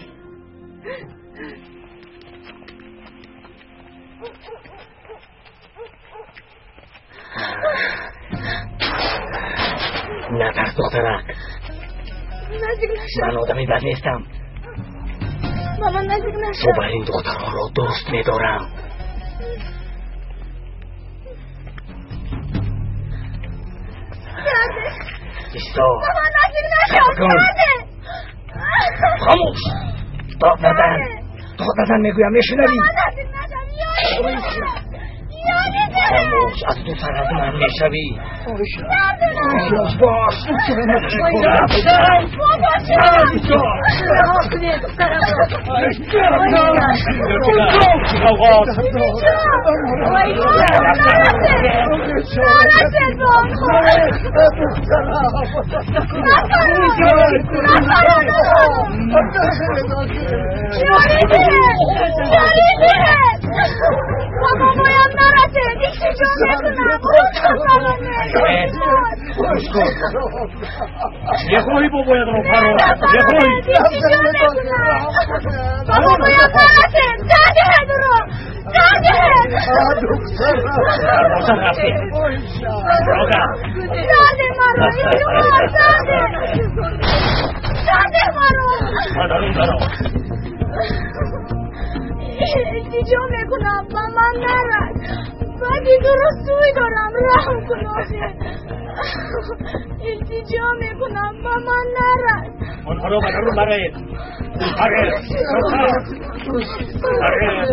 Натарс, духтарак. Наздик нашав. Ман одами бад нестам. Ба ман наздик нашав. Ту бар ин духтаронро дӯст медорам. Исто. Ба ман наздик нашав. Хомӯш. Дод назан. Дод назан мегӯям, мешунавӣ? Ба ман наздик нашав. Хомӯш, аз ду сар аз ман мешавӣ. Хомӯш бош. Мехоҳӣ бобоятро фарор? Мехоҳӣ? Ба бобоям нарасед! Дар диҳед ӯро! Дар диҳед! Бошад, рафтем. Рогам. Дар деҳ маро! Илтимос, дар деҳ! Дар деҳ маро! Ба дарун даро. Илтиҷо мекунам, ба ман нарас! Баъди туро сӯй дорам, раҳм кун охир. Илтиҷо мекунам, ба ман нарас. Онҳоро ба дарун баред. Баред. Баред.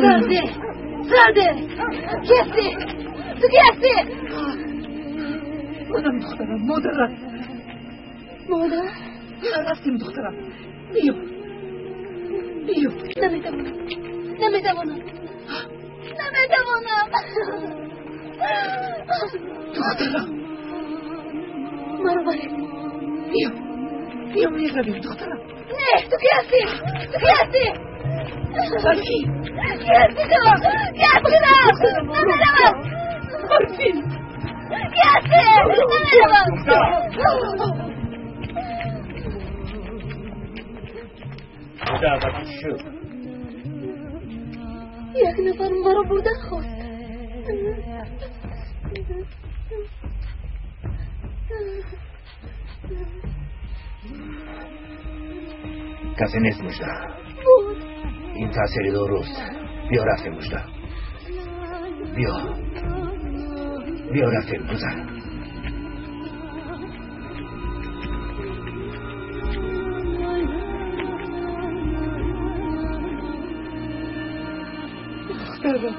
Зарде! Зарде! Ки ҳастӣ? Ту ки ҳастӣ? Манам, духтарам, модарат. Модар? Рафтем, духтарам. Биё. Биё. Наметавонам. Наметавонам. Наметавонам. Духтарам. Маро баред. Биё. Биё, меравем, духтарам. Не, ту ки ҳастӣ? Ту ки ҳастӣ? Барфин. Ки ҳастӣ ту? Ки ҳастӣ ту? Намеравам. Барфин. Ки ҳастӣ? Намеравам. Мужда, ба ту чӣ шуд? Як нафар маро бурдан хост. Касе нест, Мужда. Буд. Ин таъсири доруст. Биё рафтем, Мужда. Биё. Биё рафтем, гузар. Духтарам,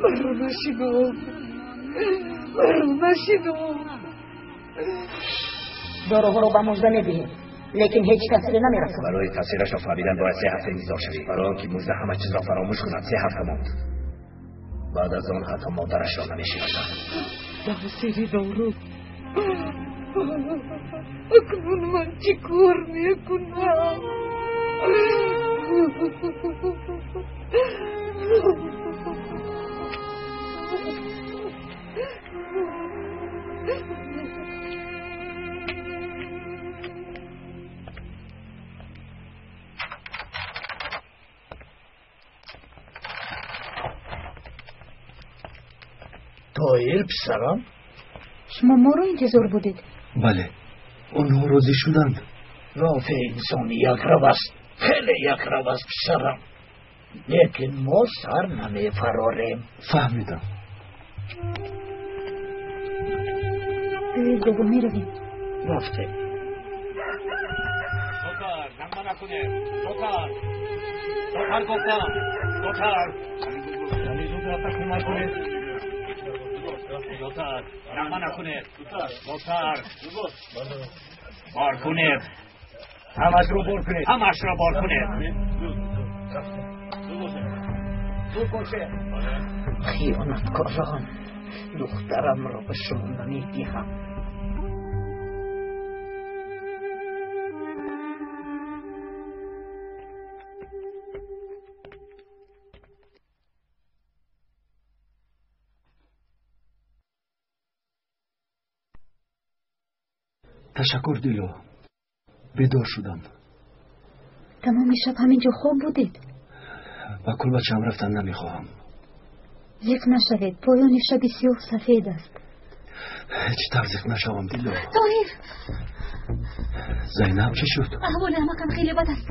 маро нашинох. Маро нашинох. Доруҳоро ба Мужда медиҳем, лекин ҳеҷ таъсире намерасонад. Барои таъсирашро фаҳмидан бояд 3 ҳафта интизор шавӣ. Барои он ки Мужда ҳама чизро фаромӯш кунад, 3 ҳафта монд. Баъд аз он ҳатто модарашро намешиносад. Таъсири дору. Акнун ман чӣ кор мекунам? Тоҳир, писарам, шумо моро интизор будед? Бале. Онҳо розӣ шуданд. Рофеъ инсони якрав аст, хеле якрав аст писарам, лекин мо сар намефарорем. Фаҳмидам. Биёед бобо, меравем. Рафтем. Зудтар гуфтам, зудтар, зуд рафта кӯмак кунед. Зудтар, нағма накунед, зудтар, бор кунед. Ҳамашро бор кунед. Ҳамашро бор кунед. Зуд бошед. Хиёнаткорон, духтарамро ба шумо намедиҳам. Ташаккур, Дило, бедор шудам. Тамоми шаб ҳамин ҷо хоб будед? Ба кулбачаам рафтан намехоҳам. Зиқ нашавед, поёни шаби сиёҳ сафед аст. Чӣ тавр зиқ нашавам, Дило? Тоҳир! Зайнаб, чӣ шуд? Аҳволи амакам хеле бад аст.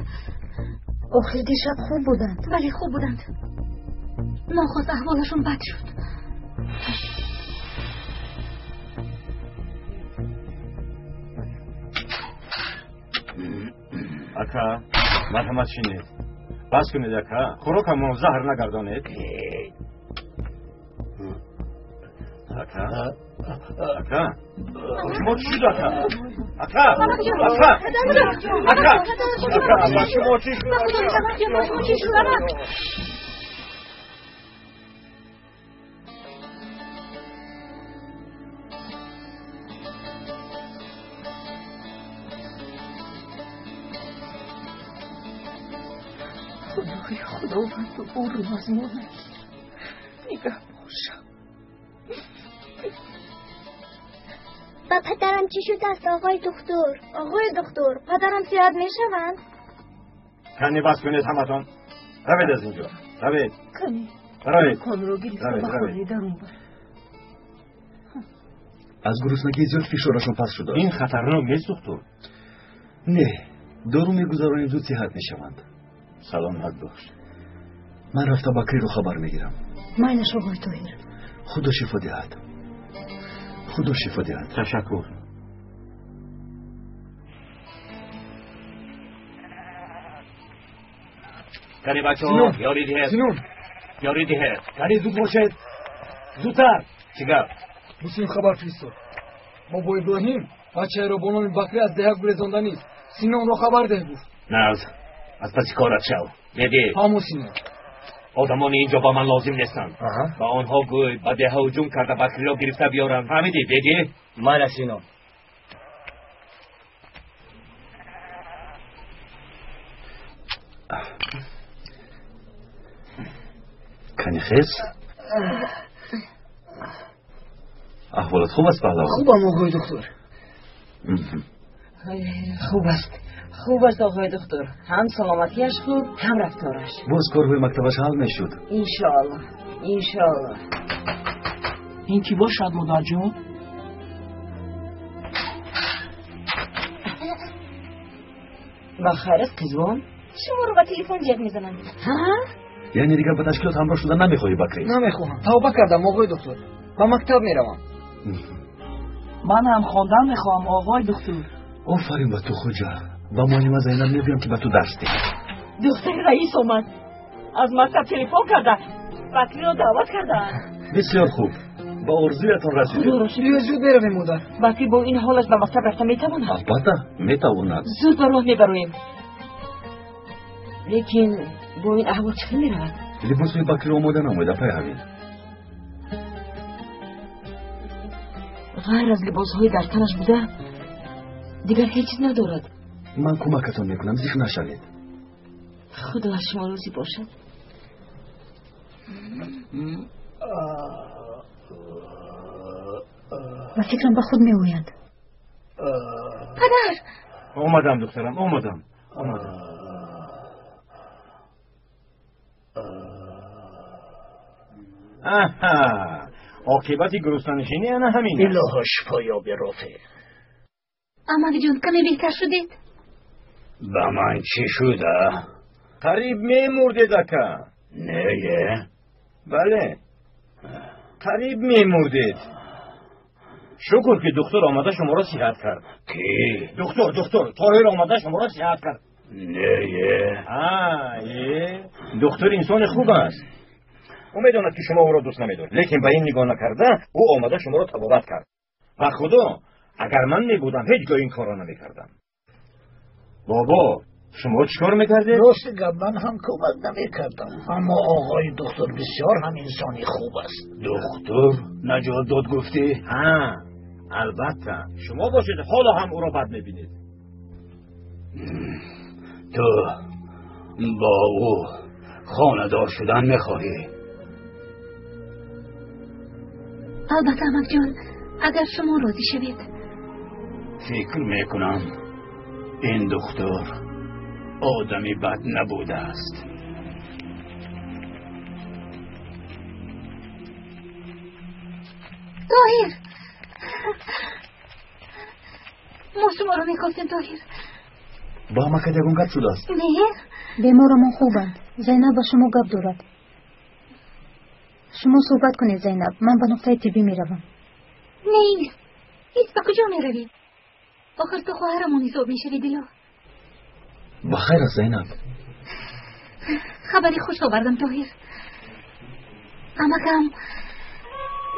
Охир дишаб хуб буданд. Бале, хуб буданд. Нохост аҳволашон бад шуд. Ака, марҳамат, шинед. Бас кунед, ака, хӯрокамон заҳр нагардонед. Ака, ака, шумо чӣ шуд, ака? Ака, ака, ака, ака, ба шумо чӣ шуд? Худои худованду ӯро аз мо нагир, нигаҳ бошам. Ба падарам чӣ шудааст, оғои духтур? Оғои духтур, падарам сиҳат мешаванд? Кани, бас кунед ҳаматон. Равед аз инҷо, равед. Кани. Равед. Конро гирифта ба хонаи дарун бар. Аз гуруснагии зиёд фишорашон паст шудааст. Ин хатарнок нест, духтур? Не, дору мегузаронем, зуд сиҳат мешаванд. Саломат бош. Ман рафта Бакриро хабар мегирам. Майлаш, оғои Тоҳир. Худо шифо диҳад, худо шифо диҳад. Ташаккур. Кани, бачаҳо, ёрӣ диҳед, ёрӣ диҳед. Кани, зуд бошед, зудтар. Чӣ гап? Муслим хабар фиристод. Мо бо Иброҳим бачаеро бо номи Бакрӣ аз деҳа гурезонданист. Синонро хабар деҳ, гуфт. Наз, аз паси корат шав, беди. Ҳамо, Синон. Одамони инҷо ба ман лозим нестанд. Ба онҳо гӯй, ба деҳа ҳуҷум карда, Бакриро гирифта биёранд. Фаҳмидӣ, беди? Майла, Синон. Кани, хез. Аҳволат хуб аст, паҳлавон? Хубам, оғои духтур. Хуб аст, хуб аст, оғои духтур. Ҳам саломатиаш хуб, ҳам рафтораш. Боз корҳои мактабаш ҳал мешуд. Иншоаллоҳ, иншоаллоҳ. Ин кӣ бошад, модарҷон? Ба хайр аст, қизвон? Шуморо ба телефон ҷеғ мезананд. Яъне дигар ба ташкилот ҳамроҳ шуда намехоҳӣ, Бакрӣ? Намехоҳам, тавба кардам, оғои духтур. Ба мактаб меравам. Ман ҳам хондан мехоҳам, оғои духтур. Офарин ба ту, хоҷа. Ба муаллима Зайнаб мегӯям, ки ба ту дарс диҳад. Духтари раис омад. Аз мактаб телефон карда, Бакриро даъват кардаанд. Бисёр хуб, ба орзуятон расидед. Биё, зуд меравем, модар. Бакрӣ бо ин ҳолаш ба мактаб рафта метавонад? Албатта метавонад. Зуд ба роҳ мебароем, лекин бо ин аҳвол чӣ хел меравад? Либосҳои Бакриро омода намоед, апай Ҳамид. Ғайр аз либосҳои дар танаш буда дигар ҳеҷ чиз надорад. Ман кӯмакатон мекунам, зиқ нашавед. Худо аз шумо розӣ бошад. Ба фикрам, ба худ меояд. Падар! Омадам, духтарам, омадам, омадам. Аҳа, оқибати гуруснанишинӣ ана ҳамин аст. Илоҳо, шифо ёби, Рофеъ. Амакҷон, каме беҳтар шудед? Ба ман чӣ шуда? Қариб мемурдед, ака. Не? Бале, қариб мемурдед. Шукр, ки духтур омада шуморо сиҳат кард. Кӣ? Духтур, духтур Тоҳир омада шуморо сиҳат кард. Не? Е, духтур инсони хуб аст. Ӯ медонад, ки шумо ӯро дӯст намедоред, лекин ба ин нигоҳ накарда, ӯ омада шуморо табобат кард. Ба худо, агар ман мебудам, ҳеҷ гоҳ ин корро намекардам. Бобо, шумо чӣ кор мекардед? Рости гап, ман ҳам кӯмак намекардам, аммо оғои духтур бисёр ҳам инсони хуб аст. Духтур наҷот дод, гуфтӣ? Ҳа, албатта. Шумо бошед, ҳоло ҳам ӯро бад мебинед. Ту бо ӯ хонадор шудан мехоҳӣ? Албатта, амакҷон, агар шумо розӣ шавед. Фикр мекунам, ин духтур одами бад набудааст. Тоҳир, мо шуморо мехостем, Тоҳир. Ба амакат ягон гап шудааст? Не. Беморамон хубанд. Зайнаб ба шумо гап дорад. Шумо суҳбат кунед, Зайнаб, ман ба нуқтаи тиббӣ меравам. Не, ист, ба куҷо меравӣ? Охир ту хоҳарамон ҳисоб мешавӣ, Дило. Ба хайр аст, Зайнаб. Хабари хуш овардам, Тоҳир. Амакам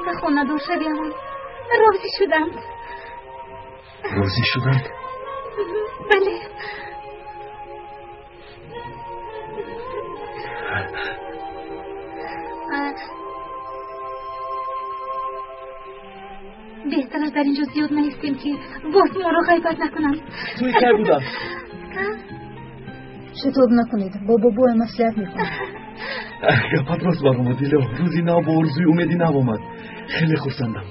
ба хонадор шавиамон розӣ шуданд. Розӣ шуданд? Бале. Беҳтараш дар инҷо зиёд наистем, ки боз моро ғайбат накунанд. Туи кай буданд? Шитоб накунед, бо бобоям маслиҳат мекунам. Гапат рост баромад, Дило. Рӯзи нав бо орзуи умеди нав омад. Хеле хурсандам,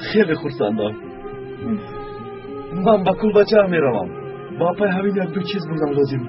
хеле хурсандам. Ман ба кулбачаам меравам. Ба апай ҳамин як ду чиз бурдам лозим.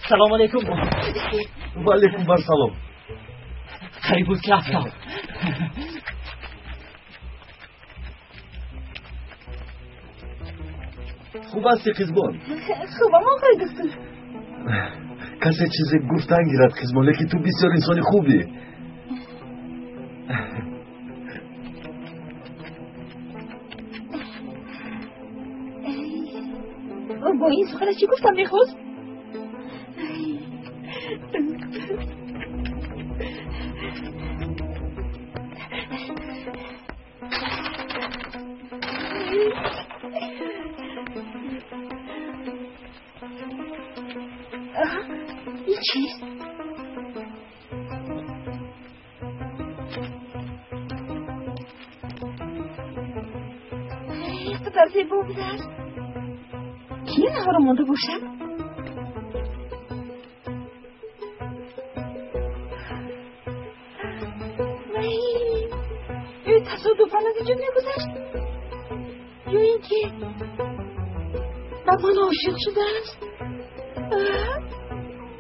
Салом алейкум. Ва алейкум барсалом. Қариб буд, ки афтам. Хуб ҳасти, қизбон? Хубам, оғои духтур. Касе чизе гуфтан гирад, қизбон, лекин ту бисёр инсони хубӣ. Бо ин сухана чӣ гуфтам мехост? Ин чист? Қадар зебо будааст. Кӣ инҳоро монда бошад? Ё тасодуфан аз инҷо мегузашт, ё ин ки ба ман ошиқ шудааст,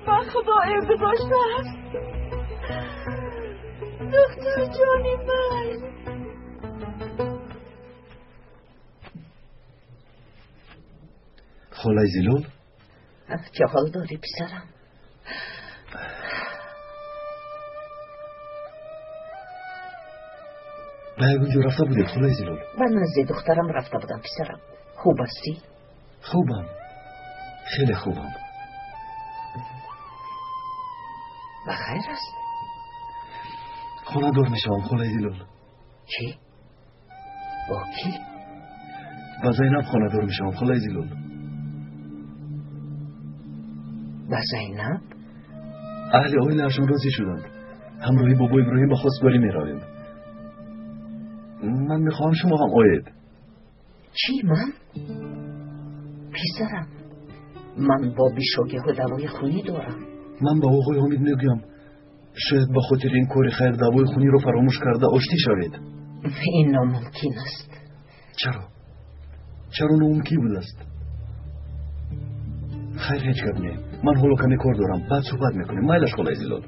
ба худо гузоштааст. Духтур ҷони ман. Холаи Зилол? Чӣ ҳол дорӣ, писарам? Ба ягон ҷо рафта будед, холаи Зилол? Ба назди духтарам рафта будам, писарам. Хуб ҳастӣ? Хубам, хеле хубам. Ба хайр аст? Хонадор мешавам, холаи Зилол. Чӣ? Бо кӣ? Ба Зайнаб хонадор мешавам, холаи Зилол. Ба Зайнаб? Аҳли оилаашон розӣ шуданд. Ҳамроҳи бобо Иброҳим ба хостгорӣ меравем. Ман мехоҳам шумо ҳам оед. Чӣ, ман? Писарам, Ман бо бишогиҳо даъвои хунӣ дорам. Ман ба оғои Ҳомид мегӯям, шояд ба хотири ин кори хайр даъвои хуниро фаромӯш карда оштӣ шавед. Ин номумкин аст. Чаро? Чаро номумкин будааст? Хайр, ҳеҷ гап не. Ман ҳоло каме кор дорам, баъд суҳбат мекунем. Майлаш, холаи Зилол.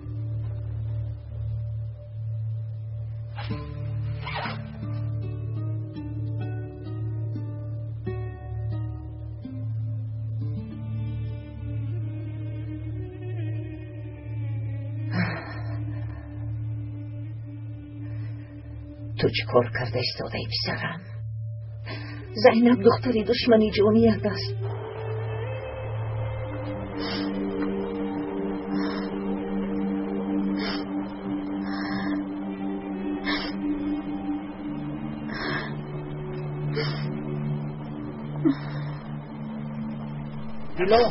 Ту чӣ кор карда истодаи, писарам? Зайнаб духтари душмани ҷоният аст. Дило,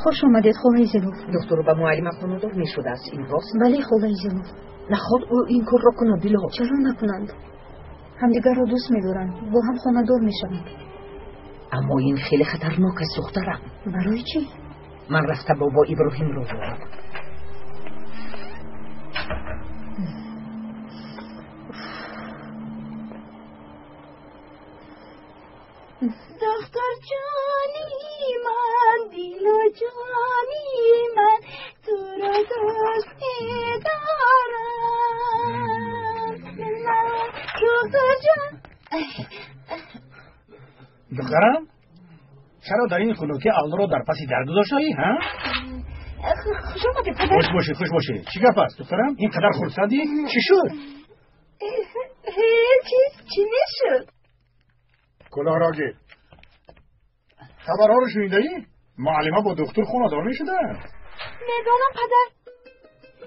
Хуш омадед, холаи Зилол. Духтур ба муаллима хонадор мешудааст, ин рост? Бале, холаи Зилол. Наход ӯ ин корро кунад, Дило? Чаро накунанд? Ҳамдигарро дӯст медоранд, бо ҳам хонадор мешаванд. Аммо ин хеле хатарнок аст, духтарам. Барои чӣ? Ман рафта бобо Иброҳимро дорам. Доктор ҷони ман, дилу ҷони ман, туро дӯст медорам. Доктор ҷон. Духтарам, чаро дар ин хунукӣ Аллоро дар паси дар гузоштаӣ, ҳа? Хуш омадед, падар. Хуш бошед, хуш бошед. Чӣ гап аст, духтарам? Ин қадар хурсандӣ? Чӣ шуд? Ҳеҷ чиз, чӣ мешуд? Кулоҳро гир. Хабарҳоро шунидаӣ? Муаллима бо духтур хонадор мешуданд. Медонам, падар.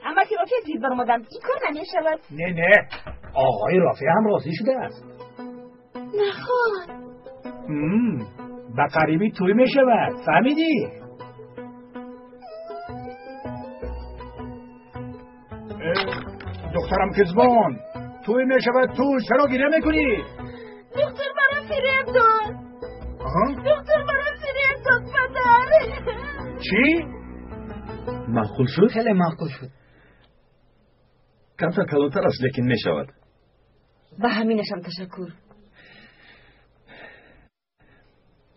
Амаки Рофеъ зид баромаданд. Ин кор намешавад. Не, не. Оғои Рофеъ ҳам розӣ шудааст. Наход. Ба қарибӣ тӯй мешавад. Фаҳмидӣ? Духтарам Кизбон, тӯй мешавад, тӯй. Чаро гиря мекунӣ? Духтур маро фиреб дод. Духтур маро фиреб дод, падар. Чӣ? Маъқул шуд? Хеле маъқул шуд. Камтар калонтар аст, лекин мешавад. Ба ҳаминашам ташаккур.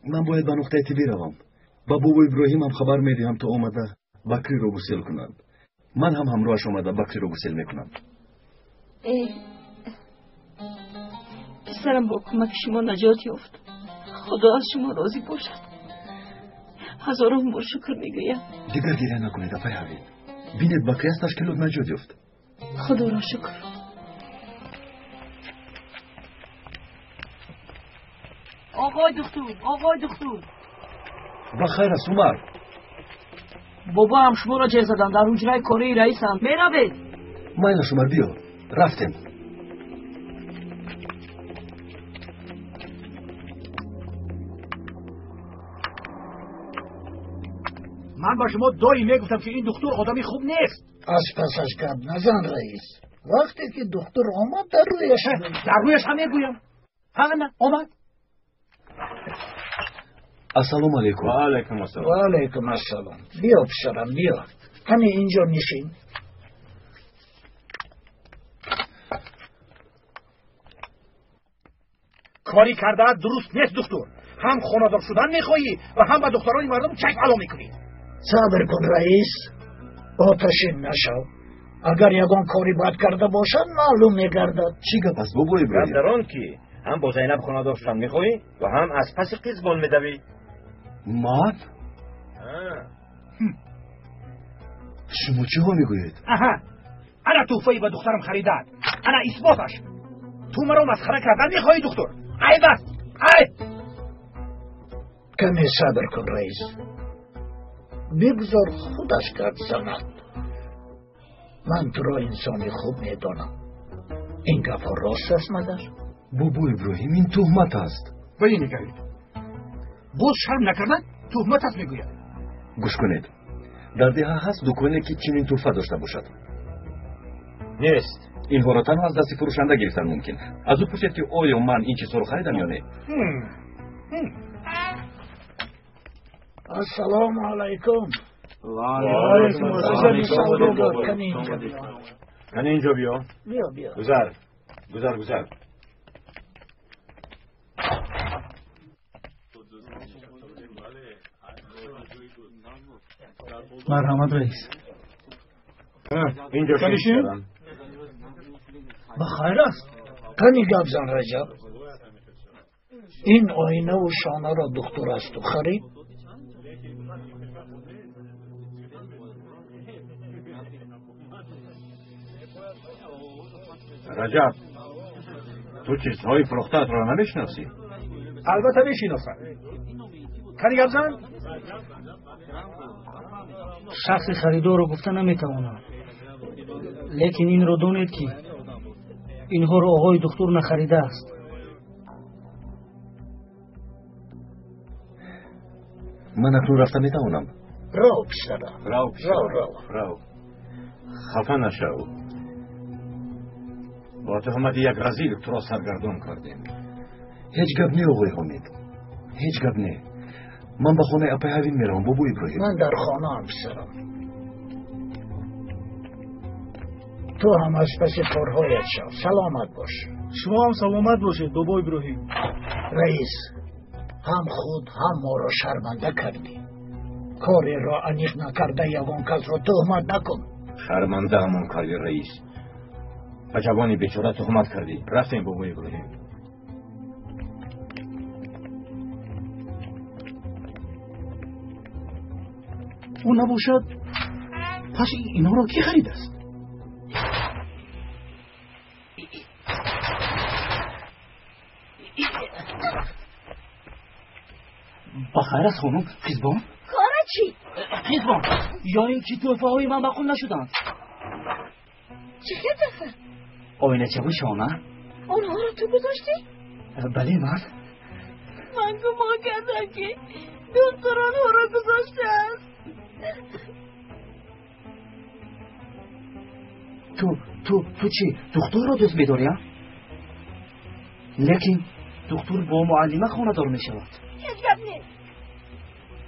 Ман бояд ба нуқтаи тиббӣ равам. Ба бобо Иброҳим ҳам хабар медиҳам, то омада Бакриро гусел кунанд. Ман ҳам ҳамроҳаш омада Бакриро гусел мекунам. Писарам бо кӯмаки шумо наҷот ёфт. Худо аз шумо розӣ бошад. Ҳазорон бор шукр мегӯям. Дигар гиря накунед, апай Ҳавид. Бинед, Бакри аз ташкилот наҷот ёфт. Худоро шукр. Оғои духтур, оғои духтур. Ба хайр аст, Умар. Бобоам шуморо ҷеғ задам, дар ҳуҷраи кории раисам. Меравед? Майлаш, Умар, биё. Рафтем. Ман ба шумо доим мегуфтам, ки ин духтур одами хуб нест. Аз пасаш гап назан, раис. Вақте ки духтур омад, дар рӯяш дар рӯяш ҳам мегӯям. Ҳа, на, омад. Ассалому алайкум. Ва алайкум ассалом. Ва алайкум ассалом. Биё, писарам, биё. Ҳамин инҷо нишин. Кори кардаат дуруст нест, духтур. Ҳам хонадор шудан мехоҳӣ ва ҳам ба духтарони мардум чашм ало мекунӣ. Сабр кун, раис. Оташин нашав. Агар ягон кори бад карда бошад, маълум мегардад. Чӣ гап аст, бобо Иброҳим? Гап дар он ки ҳам бо Зайнаб хонадор шудан мехоҳӣ ва ҳам аз паси қизбон медавӣ. Ман? Шумо чиҳо мегӯед? Аҳа, ана тӯҳфае ба духтарам харидаат. Ана исботаш. Ту маро масхара кардан мехоҳӣ, духтур? Айб аст, айб. Каме сабр кун, раис. Бигзор худаш гап занад. Ман туро инсони хуб медонам. Ин гапҳо рост аст, магар? Бобо Иброҳим, ин туҳмат аст. Ба ин нигаред. Боз шарм накарда туҳмат аст мегӯяд. Гӯш кунед. Дар деҳа ҳаст дуконе ки чунин тӯҳфа дошта бошад? Нест. Инҳоро танҳо аз дасти фурӯшанда гирифтан мумкин. Аз ӯ пурсед, ки оё ман ин чизҳоро харидам ё не. Ассалому алайкум. Кани инҷо биё. Биё, биё. Гузар, гузар, гузар. Марҳамат, раис. Инҷо шин. Ба хайр аст. Кани гап зан, Раҷаб. Ин оинаву шонаро духтур аз ту харид? Раҷаб, ту чизҳои фурӯхтаатро намешиносӣ? Албатта мешиносам. Кани гап зан. Шахси харидорро гуфта наметавонам, лекин инро донед, ки инҳоро оғои духтур нахаридааст. Ман акнун рафта метавонам? Рав, писарам. Рав, писарам, рав. Хафа нашав. Бо туҳмати як разил туро саргардон кардем. Ҳеҷ гап не, оғои Ҳомид, ҳеҷ гап не. Ман ба хонаи апай Ҳавин меравам, бобо Иброҳим. Ман дар хонаам, писарам. Ту ҳам аз паси корҳоят шав. Саломат бош. Шумо ҳам саломат бошед, бобо Иброҳим. Раис, ҳам худ, ҳам моро шарманда кардӣ. Кореро аниқ накарда ягон касро туҳмат накун. Шармандаамон кардӣ, раис. Ба ҷавони бечора туҳмат кардӣ. Рафтем, бобо Иброҳим. Ӯ набошад, пас инҳоро кӣ харидааст? Ба хайр аст, хонум Қизбон? Кора чӣ? Қизбон, ё ин ки тӯҳфаҳои ман маъқул нашуданд? Чӣ хел тӯҳфа? Оиначаву шона. Онҳоро ту гузоштӣ? Бале, ман. Ман гумон кардам, ки духтур онҳоро гузоштааст. Ту чӣ, духтурро дӯст медорӣ, а? Лекин духтур бо муаллима хонадор мешавад. Ҳеҷ гап нест.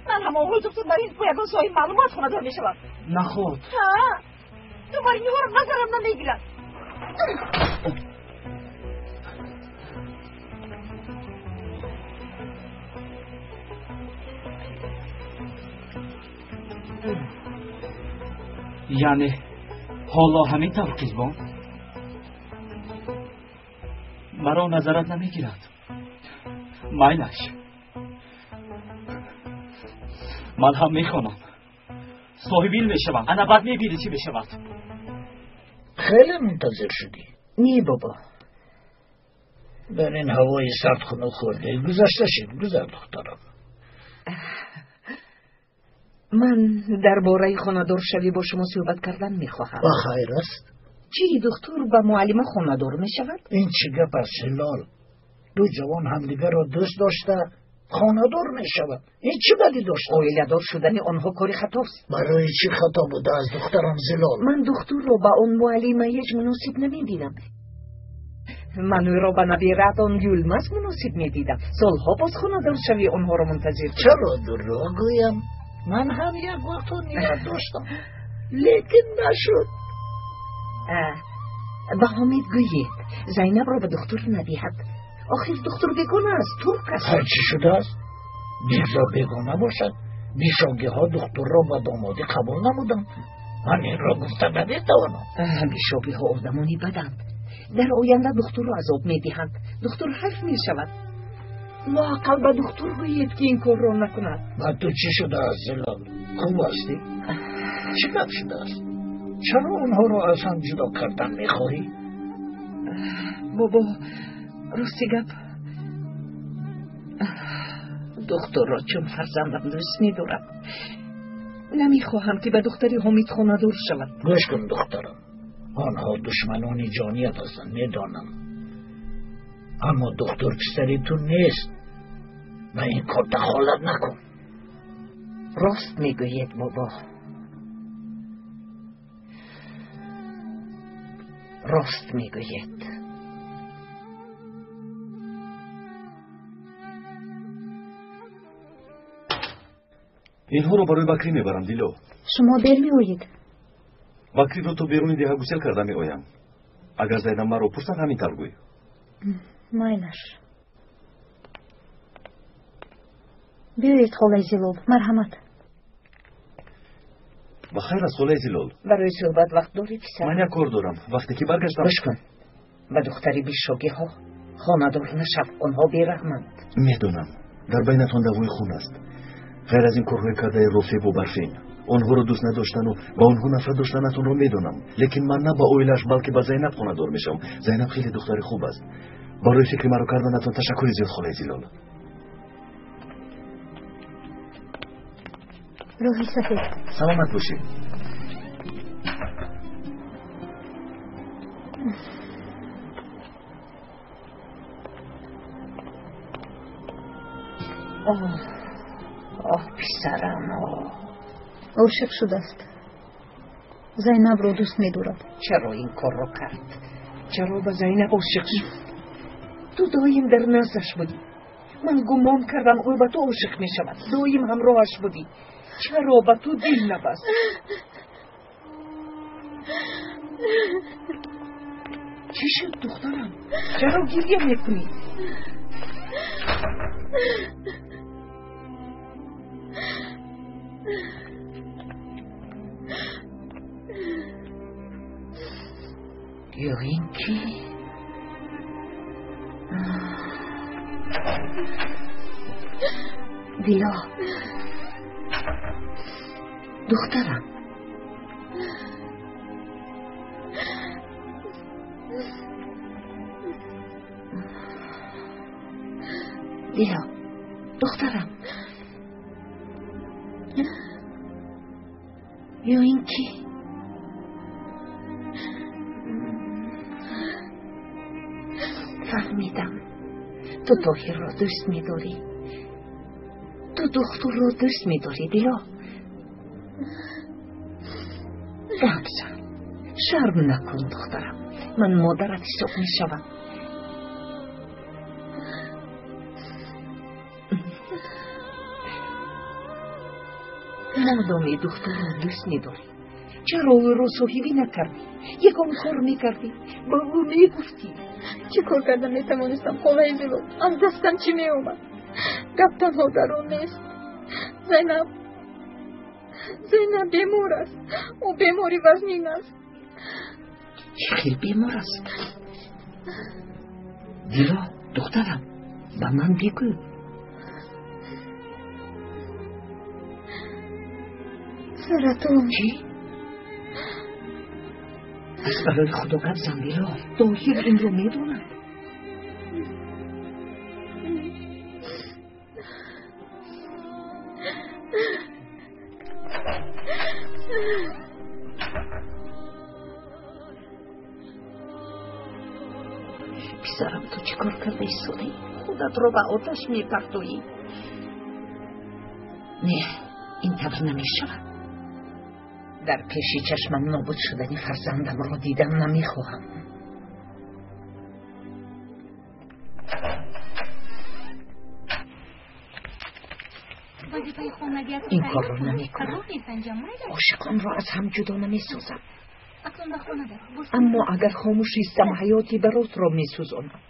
Ман ҳам оғои духтур бар ин бо ягон соҳиби маълумот хонадор мешавам. Наход. Ҳа, ту бар инҳоро назарам намегирад. Яъне ҳоло ҳамин тавр, Қизбон? Маро назарат намегирад. Майлаш, ман ҳам мехонам, соҳиби илм мешавам. Ана баъд мебинӣ, чӣ мешавад. Хеле мунтазир шудӣ. Не, бобо. Дар ин ҳавои сард хунук хӯрдӣ. Гузашта шид. Гузар, духтарам. Ман дар бораи хонадоршавӣ бо шумо суҳбат кардан мехоҳам. Ба хайр аст? Чӣ, духтур ба муаллима хонадор мешавад? Ин чӣ гап аст, Ҳилол? Ду ҷавон ҳамдигарро дӯст дошта хонадор мешавад. Ин чӣ бадӣ дошта? Оиладор шудани онҳо кори хатост. Барои чӣ хато будааст, духтарам Зилол? Ман духтурро ба он муаллима ҳеҷ муносиб намебинам. Ман ӯро ба набираатон Юлмаз муносиб медидам. Солҳо боз хонадоршавии онҳоро мунтазир. Чаро дурӯғ гӯям? Ман ҳам як вақтҳо ният доштам, лекин нашуд. Ба Ҳомид гӯед, Зайнабро ба духтур надиҳад. Охир духтур бегона аст, турк аст. Ҳар чӣ шудааст, бигзор бегона бошад. Бишогиҳо духтурро ба домодӣ қабул намуданд. Ман инро гуфта наметавонам. Бишогиҳо одамони баданд. Дар оянда духтурро азоб медиҳанд. Духтур ҳайф мешавад. Лоақал ба духтур гӯед, ки ин корро накунад. Ба ту чӣ шудааст, Зилол? Хуб ҳастӣ? Чӣ гап шудааст? Чаро онҳоро аз ҳам ҷудо кардан мехоҳӣ? Бобо, рости гап, духтурро чун фарзандам дӯст медорам. Намехоҳам, ки ба духтари Ҳомид хонадор шавад. Гӯш кун, духтарам, онҳо душманони ҷоният ҳастанд, медонам, аммо духтур писари ту нест. Ба ин кор дахолат накун. Рост мегӯед, бобо. Рост мегӯед. Инҳоро барои Бакрӣ мебарам, Дило. Шумо дер меоед? Бакриро то беруни деҳа гусел карда меоям. Агар Зайнаб маро пурсад, ҳамин тавр гӯй. Майлаш. Биёед, холаи Зилол, марҳамат. Ба хайр аст, холаи Зилол. Барои суҳбат вақт дорӣ, писар? Ман як кор дорам. Вақте ки баргаштам. Гӯш кун. Ба духтари бишогиҳо хонадор нашав, онҳо бераҳманд. Медонам. Дар байнатон даъвои хун аст. Ғайр аз ин корҳои кардаи Рофеъ бо Барфин. Онҳоро дӯст надоштану ба онҳо нафрат доштанатонро медонам. Лекин ман на ба оилааш, балки ба Зайнаб хонадор мешавам. Зайнаб хеле духтари хуб аст. Барои фикри маро карданатон ташаккури зиёд, холаи Зилол. Роҳи сафед. Саломат бошед. Оҳ, оҳ, писарам, оҳ. Ошиқ шудааст. Зайнабро дӯст медорад. Чаро ин корро кард? Чаро ба Зайнаб ошиқ шуд? Ту доим дар наздаш будӣ. Ман гумон кардам, ӯ ба ту ошиқ мешавад. Доим ҳамроҳаш будӣ. Чаро ба ту дил набаст? Чӣ шуд, духтарам? Чаро гирья мекунӣ? Ё ин ки Дило, духтарам, Дило, духтарам, ё ин ки фаҳмидам, ту Тоҳирро дӯст медорӣ. Ту духтурро дӯст медорӣ, Дило. Гап зан, шарм накун, духтарам. Ман модарат ҳисоб мешавам. Модоме духтурро дӯст медорӣ, чаро ӯро соҳибӣ накардӣ? Ягон кор мекардӣ, ба ӯ мегуфтӣ. Чӣ кор карда метавонистам, холаи Зилол? Аз дастам чӣ меомад? Гап танҳо дар он нест. Зайнаб, Зайнаб бемор аст. Ӯ бемори вазнин аст. Чӣ хел бемор аст? Дило, духтарам, ба ман бигӯ. Саратон. Чӣ? Аз барои Худо гап зан, Дило. Тоҳир инро медонад. Писарам, ту чӣ кор кардаи содаи? Худатро ба оташ мепартоӣ. Не, ин тавр намешавад. Дар пеши чашмам нобуд шудани фарзандамро дидан намехоҳам. Ин корро намекунам. Ошиқонро аз ҳам ҷудо намесозам. Аммо агар хомӯш истам, ҳаёти баротро месӯзонам.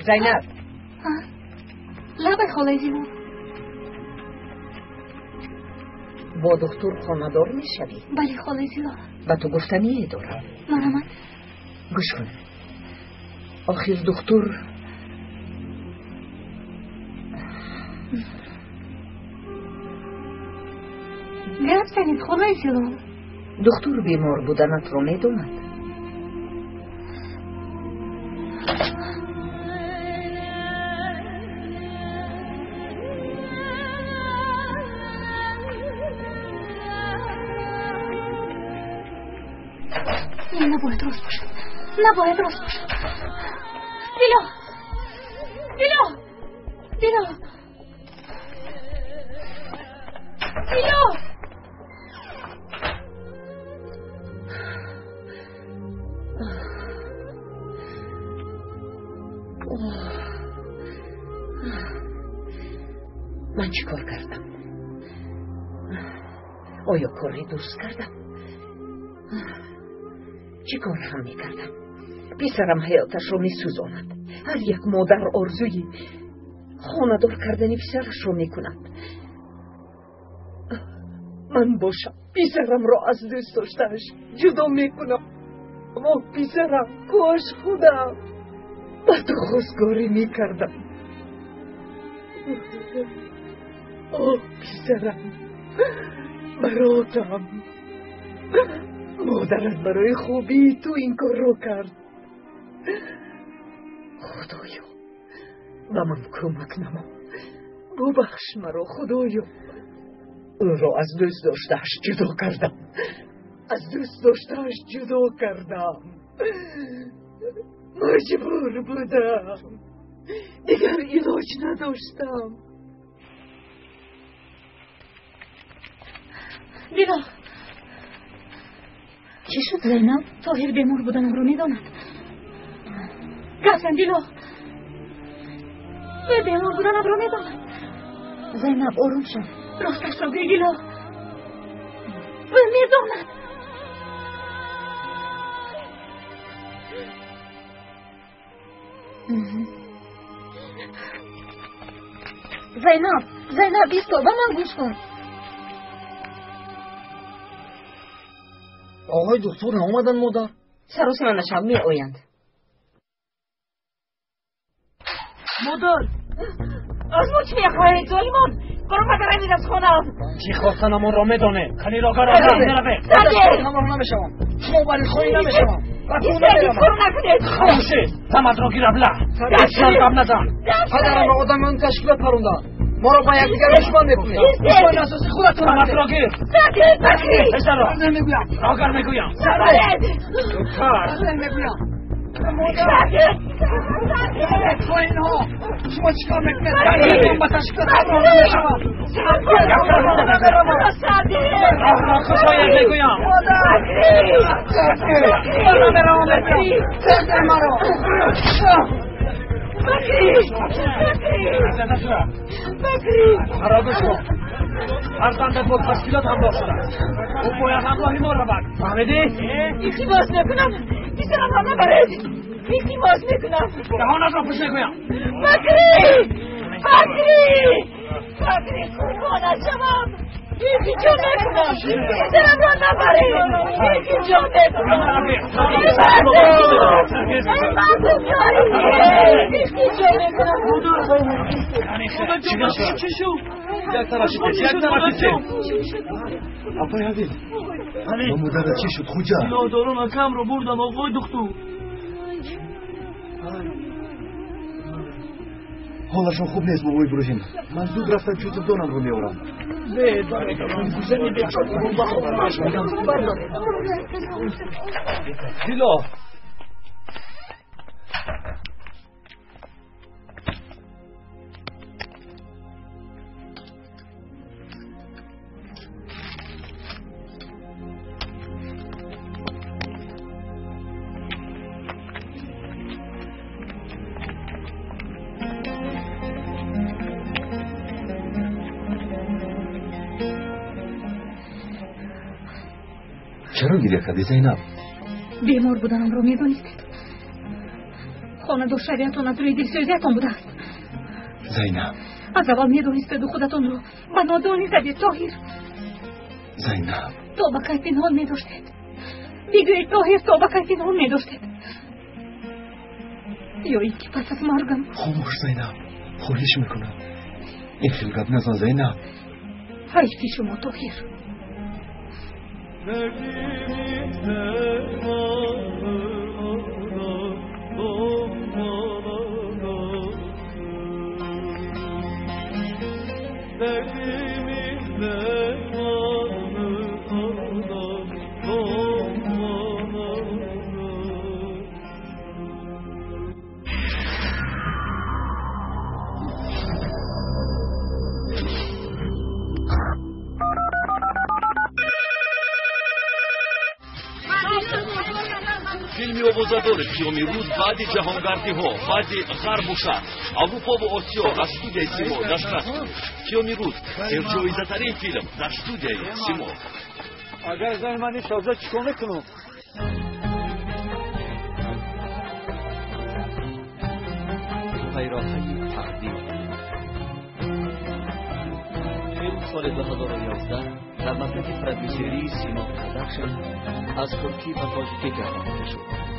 Зайнаб. Лабай, холаи Зилол. Бо духтур хонадор мешавӣ? Бале, холаи Зилол. Ба ту гуфтание дорам. Марҳамат. Гӯш кун. Охир духтур Гап занед, холаи Зилол. Духтур бемор буданатро медонад. Набояд рост бошад. Набояд рост бошад. Дило! Дило! Дило! Чӣ кор кардам? Оё кори дуруст кардам? Чӣ кор ҳам мекардам? Писарам ҳаёташро месӯзонад. Ҳар як модар орзуи хонадор кардани писарашро мекунад. Ман бошам писарамро аз дӯст доштааш ҷудо мекунам. Оҳ, писарам, кош худам ба ту хостгорӣ мекардам. Оҳ, писарам, баротам, модарат барои хубии ту ин корро кард. Худоё, ба ман кӯмак намо, бубахш маро, худоё. Ӯро аз дӯст доштааш ҷудо кардам, аз дӯст доштааш ҷудо кардам. Маҷбур будам, дигар илоҷ надоштам. Дило, чӣ шуд, Зайнаб? Тоҳир бемор буданамро медонад. Гап зан, Дило. Ӯ бемор буданамро медонад. Зайнаб, ором шав. Росташро гӯй, Дило. Ӯ медонад. Зайнаб, Зайнаб, исто, ба ман гӯш кун. Оғои духтур наомаданд, модар? Саросима нашав, меоянд. Модар, аз мо чӣ мехоҳед, золимон? Баромада равед аз хонаам. Чӣ хостанамонро медонем. Кани рога меравем. Ҳамроҳ намешавам. Шумо бари хоҳӣ намешавам. Ба ту намеравам. Накунед. Хомӯшед. Даматро гираб ла. Дастам гап назан. Падарамро одамони ташкилот паронданд. Моро ба якдигар душман мекунед. Душмани асосӣ худатон. Даматро гир. Писаро. Намегӯям. Рогар мегӯям. Зудтар. Намегӯям. Хоинҳо, шумо чӣ кор мекунед? Ба ташкилот ҳамроҳ намешавам. Роҳро кушоед мегӯям. Ман намеравам, мегӯям. Маро. Маро гӯш кун. Фарзандат бо ташкилот ҳамроҳ шудааст. Ӯ бояд ҳамроҳи мо равад. Фаҳмидӣ? Илтимос мекунам, писарамро набаред. Илтимос мекунам. Даҳонатро пӯш мегӯям. Бакрӣ! Бакрӣ! Бакрӣ, қурбонат шавам. Илтиҷо мекунам. Писарамро набаред. Илтиҷо мекунам. Эй мардум, ёрӣ диҳед. Илтиҷо мекунам. Чӣ шуд? Як тарафи пеш, як тарафи пеш. Апай Ҳавил, ба модарат чӣ шуд, хуҷа? Нодорон акамро бурданд, оғои духтур. Ҳолашон хуб нест, бобо Иброҳим. Ман зуд рафтам чӯтибдонамро меорам. Дило, чаро гиря кардӣ, Зайнаб? Бемор буданамро медонистед. Хонадоршавиятон аз рӯи дилсӯзиятон будааст. Зайнаб, аз аввал медонистеду худатонро ба нодонӣ задед, Тоҳир. Зайнаб, то ба кай пинҳон медоштед? Бигӯед, Тоҳир, то ба кай пинҳон медоштед? Ё ин ки пас аз маргам? Хомӯш, Зайнаб, хоҳиш мекунам, ин хел гап назан, Зайнаб. Ҳайфи шумо, Тоҳир. Филми овозадори Қиёми рӯз баъди ҷаҳонгардиҳо, баъди Ғарбу Шарқ, Аврупову Осиё аз студияи Симо дастрас кунед. Қиёми рӯз серҷоизатарин филм дар студияи Симо. Агар зани ман нишоза, чӣ кор мекунам? Пайроҳаи тақдир. Филм соли 2011 дар маркази продюсерии Симо Продакшн аз туркӣ ба тоҷикӣ гардонида шуд.